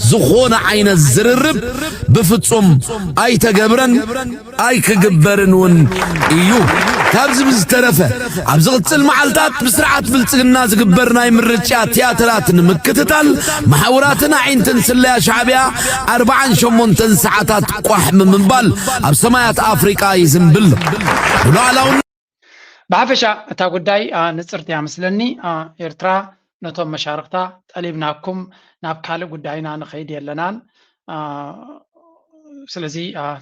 ዝኾነ ዓይነት ዝርርብ ብፍጹም ኣይተገብረን ኣይክግበርን እውን እዩ። ካብዚ ብዝተረፈ ኣብ ዝቕጽል መዓልታት ብስርዓት ብልጽግና ዝግበር ናይ ምርጫ ትያትራት ንምክትታል መሓውራትን ኣዒንትን ስለያ ሻዕብያ ኣርብዓን ሸሞንተን ሰዓታት ቋሕ ብምባል ኣብ ሰማያት ኣፍሪቃ ይዝንብል። ንሉዓላውነት ብሓፈሻ እታ ጉዳይ ንፅርቲ እያ መስለኒ። ኤርትራ ነቶም መሻርክታ ጠሊብናኩም ናብ ካልእ ጉዳይና ንኸይድ የለናን፣ ስለዚ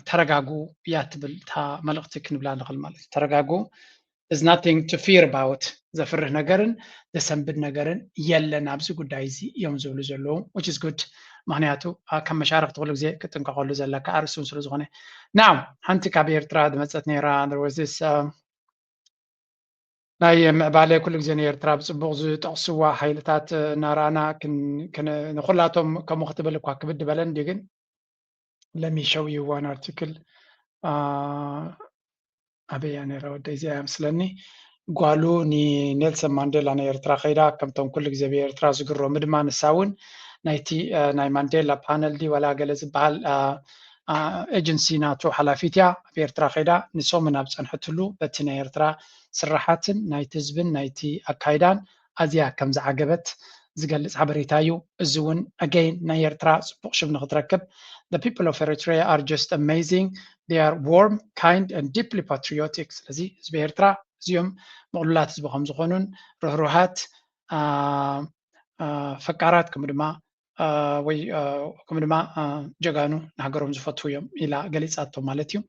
ተረጋጉ እያ ትብል እታ መልእኽቲ ክንብላ ንኽእል ማለት እዩ። ተረጋጉ፣ there's nothing to fear about፣ ዘፍርህ ነገርን ዘሰንብድ ነገርን የለን ኣብዚ ጉዳይ እዚ እዮም ዝብሉ ዘለዉ፣ which is good። ምክንያቱ ከም መሻርክቲ ኩሉ ግዜ ክጥንቀቐሉ ዘለካ ኣርእስቱን ስለ ዝኾነ። Now ሓንቲ ካብ ኤርትራ ዝመፀት ነይራ፣ there was this ናይ ምዕባለ ኩሉ ግዜ ንኤርትራ ብፅቡቕ ዝጠቕስዋ ሓይልታት እናረኣና ንኩላቶም ከምኡ ክትብል እኳ ክብድ በለን ድዩ ግን let me show you one article። ኣበያ ነይራ ወደይ እዚኣ እያ ምስለኒ። ጓሉ ንኔልሰን ማንዴላ ናይ ኤርትራ ከይዳ ከምቶም ኩሉ ግዜ ብኤርትራ ዝግረሙ ድማ ንሳ እውን ናይቲ ናይ ማንዴላ ፓነል ድዩ ዋላ ገለ ዝበሃል ኤጀንሲ ናቱ ሓላፊት እያ። ኣብ ኤርትራ ከይዳ ንሰሙን ኣብ ፀንሐትሉ በቲ ናይ ኤርትራ ስራሓትን ናይቲ ህዝብን ናይቲ ኣካይዳን ኣዝያ ከም ዝዓገበት ዝገልጽ ሓበሬታ እዩ። እዚ እውን again ናይ ኤርትራ ጽቡቕ ሽም ንክትረክብ the people of Eritrea are just amazing, they are warm, kind and deeply patriotic። ስለዚ ህዝቢ ኤርትራ እዚኦም ምቕሉላት ህዝቢ ከም ዝኾኑን ርህሩሃት ፈቃራት ከምኡ ድማ ወይ ከምኡ ድማ ጀጋኑ ንሃገሮም ዝፈትዉ እዮም ኢላ ገሊፃቶ ማለት እዩ።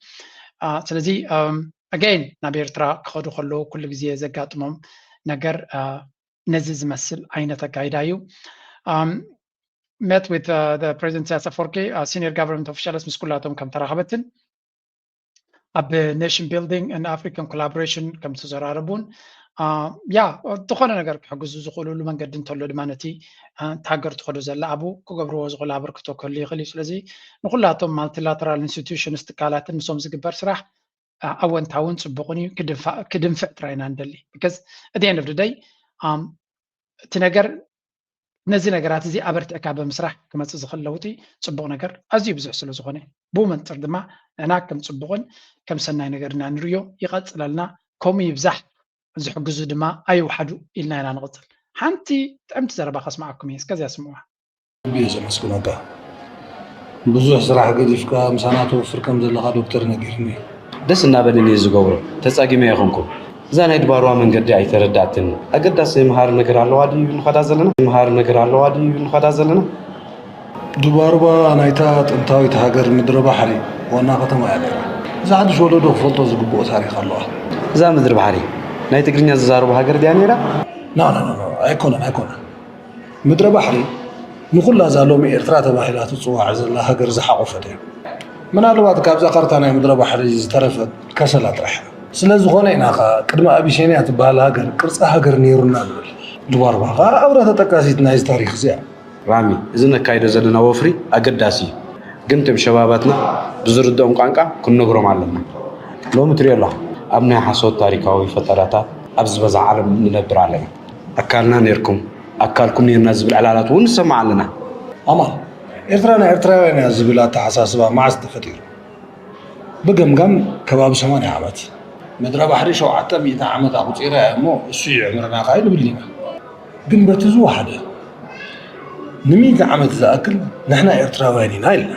ስለዚ again ናብ ኤርትራ ክኸዱ ከለዉ ኩሉ ግዜ ዘጋጥሞም ነገር ነዚ ዝመስል ዓይነት ኣካይዳ እዩ። Met with President ኢሳያስ ኣፈወርቂ፣ senior government officials ምስ ኩላቶም ከም ተራኸበትን ኣብ nation building and African collaboration ከም ተዘራረቡን ያ ዝኾነ ነገር ክሕግዙ ዝኽእሉሉ መንገዲ እንተሎ ድማ ነቲ እታ ሃገር ትኸዶ ዘላ ኣብኡ ክገብርዎ ዝኽእሉ ኣበርክቶ ክህሉ ይኽእል እዩ። ስለዚ ንኩላቶም ማልቲላተራል ኢንስቲቱሽንስ ትካላትን ምስኦም ዝግበር ስራሕ ኣወንታውን ፅቡቕን እዩ። ክድንፍዕ ጥራይ ኢና ንደሊ። Because at the end of the day እቲ ነገር ነዚ ነገራት እዚ ኣበርቲዕካ ብምስራሕ ክመፅእ ዝኽእል ለውጢ ፅቡቕ ነገር ኣዝዩ ብዙሕ ስለ ዝኾነ ብኡ መንፅር ድማ ንሕና ከም ፅቡቕን ከም ሰናይ ነገር ኢና ንርእዮ። ይቐፅለልና፣ ከምኡ ይብዛሕ፣ ዝሕግዙ ድማ ኣይውሓዱ ኢልና ኢና ንቕፅል። ሓንቲ ጥዕምቲ ዘረባ ከስምዓኩም እየ፣ እስከዚያ ስምዑዋ። ብየ ዘመስግነካ። ብዙሕ ስራሕ ገዲፍካ ምሳና ትወፍር ከም ዘለኻ ዶክተር ነጊርኒ። ደስ እናበለኒ እየ ዝገብሮ፣ ተፃጊመ ኣይኮንኩን። እዛ ናይ ድባርዋ መንገዲ ኣይተረዳእትን። ኣገዳሲ መሃሪ ነገር ኣለዋ ድዩ ንኸዳ ዘለና? መሃሪ ነገር ኣለዋ ድዩ ንኸዳ ዘለና? ድባርዋ ናይታ ጥንታዊት ሃገር ምድረ ባሕሪ ዋና ከተማ እያ ነይራ። እዚ ሓድሽ ወለዶ ክፈልጦ ዝግብኦ ታሪክ ኣለዋ። እዛ ምድሪ ባሕሪ ናይ ትግርኛ ዝዛረቡ ሃገር ድያ ነይራ? ና ና ና ና፣ ኣይኮነን ኣይኮነን። ምድረ ባሕሪ ንኹላ እዛ ሎሚ ኤርትራ ተባሂላ ትጽዋዕ ዘላ ሃገር ዝሓቖፈት እያ። ምናልባት ካብዛ ካርታ ናይ ምድረ ባሕሪ ዝተረፈት ከሰላ ጥራሕ እያ። ስለ ዝኾነ ኢና ኸኣ ቅድሚ ኣቢሲንያ ትበሃል ሃገር ቅርጺ ሃገር ነይሩና ንብል። ድባርባ ኸኣ ኣብራ ተጠቃሲት ናይዚ ታሪኽ እዚኣ። ራሚ፣ እዚ ነካይዶ ዘለና ወፍሪ ኣገዳሲ እዩ፣ ግን እቶም ሸባባትና ብዝርድኦም ቋንቋ ክንነግሮም ኣለና። ሎሚ ትሪኦ ኣለኻ፣ ኣብ ናይ ሓሶት ታሪካዊ ፈጠራታት ኣብ ዝበዝሓ ዓለም ንነብር ኣለና። ኣካልና ኔርኩም፣ ኣካልኩም ኔርና ዝብል ዕላላት እውን ንሰምዕ ኣለና። ኣማን፣ ኤርትራ ናይ ኤርትራውያን እያ ዝብል ኣተሓሳስባ መዓስ ተፈጢሩ? ብገምጋም ከባቢ ሰማንያ ዓመት። ምድረ ባሕሪ ሸውዓተ ሚእቲ ዓመት ኣቑጺራ እያ እሞ እሱ እዩ ዕምርና ከኣ ንብል ኢና። ግን በቲ ዝወሓደ ንሚእቲ ዓመት ዝኣክል ንሕና ኤርትራውያን ኢና ኢልና።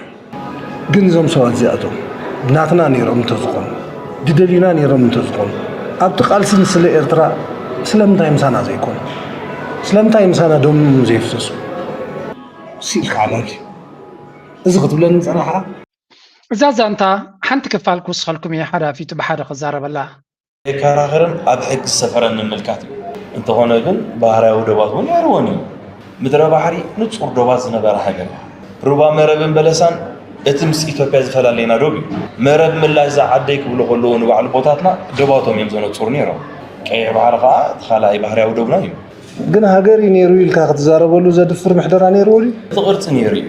ግን እዞም ሰባት እዚኣቶም ናትና ነይሮም እንተዝኾኑ፣ ድደልዩና ነይሮም እንተዝኾኑ፣ ኣብቲ ቃልሲ ንስለ ኤርትራ ስለምንታይ ምሳና ዘይኮኑ? ስለምንታይ ምሳና ደሞም ዘየፍሰሱ? ስኢልካ ሓላል እዩ። እዚ ክትብለኒ ዝጸናሕካ? እዛ ዛንታ ሓንቲ ክፋል ክውስኸልኩም እየ፣ ሓደ ኣፊቱ ብሓደ ክዛረበላ። የከራኽርን ኣብ ሕጊ ዝሰፈረን ምምልካት እዩ። እንተኾነ ግን ባህርያዊ ዶባት እውን ነይርወን እዩ። ምድረ ባሕሪ ንጹር ዶባት ዝነበራ ሃገር እያ። ሩባ መረብን በለሳን እቲ ምስ ኢትዮጵያ ዝፈላልየና ዶብ እዩ። መረብ ምላሽ እዛ ዓደይ ክብሉ ከለዉ ንባዕሉ ቦታትና ዶባቶም እዮም ዘነጽሩ ነይሮም። ቀይሕ ባሕሪ ኸኣ እቲ ኻልኣይ ባህርያዊ ዶብና እዩ። ግን ሃገር እዩ ነይሩ ኢልካ ክትዛረበሉ ዘድፍር ምሕደራ ነይርዎ ድዩ? እቲ ቅርጺ ነይሩ እዩ።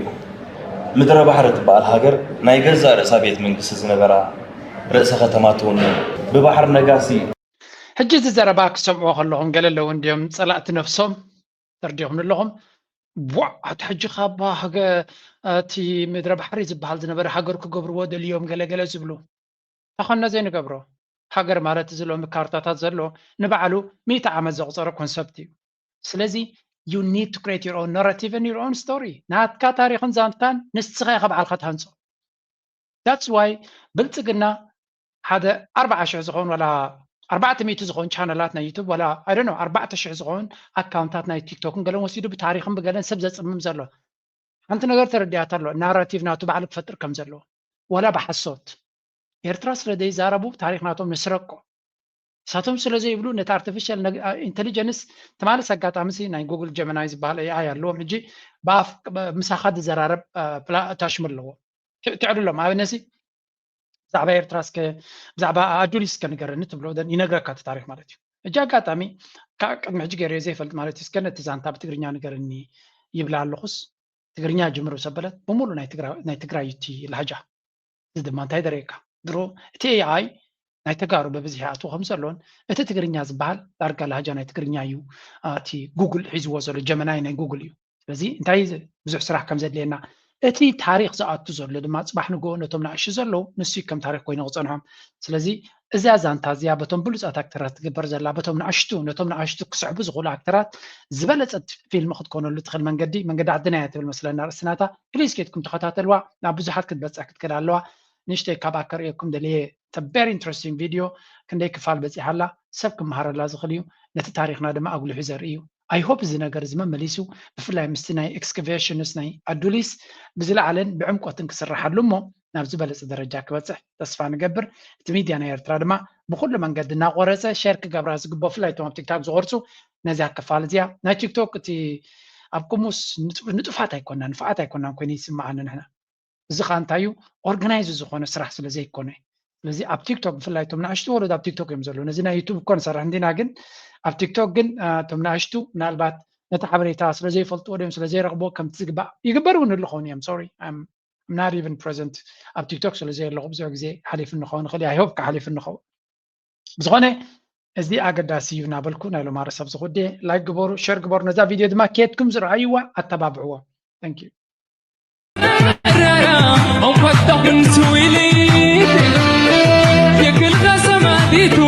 ምድረ ባሕሪ እትበሃል ሃገር ናይ ገዛእ ርእሳ ቤት መንግስቲ ዝነበራ፣ ርእሰ ከተማ ትውንን፣ ብባሕሪ ነጋሲ። ሕጂ እዚ ዘረባ ክሰምዕዎ ከለኹም ገለ ኣለዉ እንድዮም ጸላእቲ ነፍሶም ተርዲኹም ኣለኹም። ቧዕ ኣቲ ሕጂ ካባ እቲ ምድረ ባሕሪ ዝበሃል ዝነበረ ሃገር ክገብርዎ ደልዮም ገለ ገለ ዝብሉ። ተኾነ ዘይንገብሮ። ሃገር ማለት እዚ ሎሚ ካርታታት ዘሎ ንባዕሉ ሚእቲ ዓመት ዘቑፀረ ኮንሰፕት እዩ። ስለዚ you need to create your own narrative and your own story። ናትካ ታሪኽን ዛንታን ንስኻ ኢኻ ባዕልኻ ትሃንፆ። That's why ብልፅግና ሓደ ኣርባዓ ሽሕ ዝኾን ዋላ ኣርባዕተ ሚእቲ ዝኾን ቻነላት ናይ ዩቱብ ዋላ I don't know ኣርባዕተ ሽሕ ዝኾን ኣካውንታት ናይ ቲክቶክን ገለን ወሲዱ ብታሪኽን ብገለን ሰብ ዘፅምም ዘሎ ሓንቲ ነገር ተረዲኣታ ኣሎ ናራቲቭ ናቱ ባዕሉ ክፈጥር ከም ዘለዎ ዋላ ብሓሶት ኤርትራ ስለ ዘይዛረቡ ታሪኽ ናቶም ንስረቆ እሳቶም ስለ ዘይብሉ ነቲ ኣርቲፊሻል ኢንተሊጀንስ ትማልስ ኣጋጣሚ ሲ ናይ ጉግል ጀመናይ ዝበሃል ኤኣይ ኣለዎም ሕጂ ብኣፍ ምሳኻ ዝዘራረብ ታሽሙ ኣለዎ ትዕድሎም ኣብነሲ ብዛዕባ ኤርትራ እስከ ብዛዕባ ኣዱሊስ እስከ ንገረኒ ትብሎ ይነግረካ እቲ ታሪክ ማለት እዩ ሕጂ ኣጋጣሚ ቅድሚ ሕጂ ገይረዮ ዘይፈልጥ ማለት እዩ እስከ ነቲ ዛንታ ብትግርኛ ንገረኒ ይብላ ኣለኹስ ትግርኛ ጅምሩ ሰበለት ብምሉ ናይ ትግራይ እቲ ላህጃ እዚ ድማ እንታይ ደርእየካ ድሮ እቲ ኤኣይ ናይ ተጋሩ ብብዝሒ ኣትዎ ከም ዘሎን እቲ ትግርኛ ዝበሃል ዳርጋ ላህጃ ናይ ትግርኛ እዩ እቲ ጉግል ሒዝዎ ዘሎ ጀመናይ ናይ ጉግል እዩ ስለዚ እንታይ ብዙሕ ስራሕ ከም ዘድልየና እቲ ታሪክ ዝኣቱ ዘሎ ድማ ፅባሕ ንግሆ ነቶም ንኣሽቱ ዘለዉ ንሱ ከም ታሪክ ኮይኑ ክፀንሖም ስለዚ እዛ ዛንታ እዚኣ በቶም ብሉፃት ኣክተራት ትግበር ዘላ በቶም ንኣሽቱ ነቶም ንኣሽቱ ክስዕቡ ዝኽእሉ ኣክተራት ዝበለፀት ፊልም ክትኮነሉ ትኽእል መንገዲ መንገዲ ዓድና እያ ትብል መስለና ርእስናታ ፕሊዝ ኬድኩም ተኸታተልዋ ናብ ብዙሓት ክትበፅሕ ክትክእል ኣለዋ ንሽተይ ካብ ኣከርእየኩም ደልየ ተ very interesting video ክንደይ ክፋል በፂሓላ ሰብ ክመሃረላ ዝኽእል እዩ ነቲ ታሪክና ድማ ኣጉሊሑ ዘርኢ እዩ I hope እዚ ነገር እዚ መመሊሱ ብፍላይ ምስቲ ናይ excavations ናይ ኣዱሊስ ብዝለዓለን ብዕምቆትን ክስርሓሉ እሞ ናብ ዝበለፀ ደረጃ ክበፅሕ ተስፋ ንገብር እቲ ሚድያ ናይ ኤርትራ ድማ ብኩሉ መንገዲ እናቆረፀ ሸር ክገብራ ዝግቦ ብፍላይ እቶም ኣብ ቲክታክ ዝቆርፁ ነዚኣ ክፋል እዚኣ ናይ ቲክቶክ እቲ ኣብ ቅሙስ ንጡፋት ኣይኮና ንፍዓት ኣይኮናን ኮይኑ ይስምዓኒ ንሕና እዚ ከዓ እንታይ እዩ ኦርጋናይዝ ዝኾነ ስራሕ ስለ ዘይኮነ ስለዚ ኣብ ቲክቶክ ብፍላይ እቶም ንኣሽቱ ወለዶ ኣብ ቲክቶክ እዮም ዘለዉ። ነዚ ናይ ዩቱብ እኮ ንሰርሕ እንዲና፣ ግን ኣብ ቲክቶክ ግን እቶም ንኣሽቱ ምናልባት ነቲ ሓበሬታ ስለ ዘይፈልጥዎ ድዮም ስለ ዘይረኽብዎ ከምቲ ዝግባእ ይግበር እውን ይኸውን እዮም። Sorry, I'm not even present ኣብ ቲክቶክ ስለ ዘየለኹ ብዙሕ ግዜ ሓሊፍኒ ክኸውን ይኽእል እዩ። I hope ክሓሊፍኒ ክኸውን። ብዝኾነ እዚ ኣገዳሲ እዩ እናበልኩ ናይ ሎማ ርእሰብ ዝኹዴ። ላይክ ግበሩ፣ ሸር ግበሩ፣ ነዛ ቪድዮ ድማ ኬድኩም ዝረኣይዋ ኣተባብዕዎ። Thank you። Onkwatahun suwili Yekil kasamaditu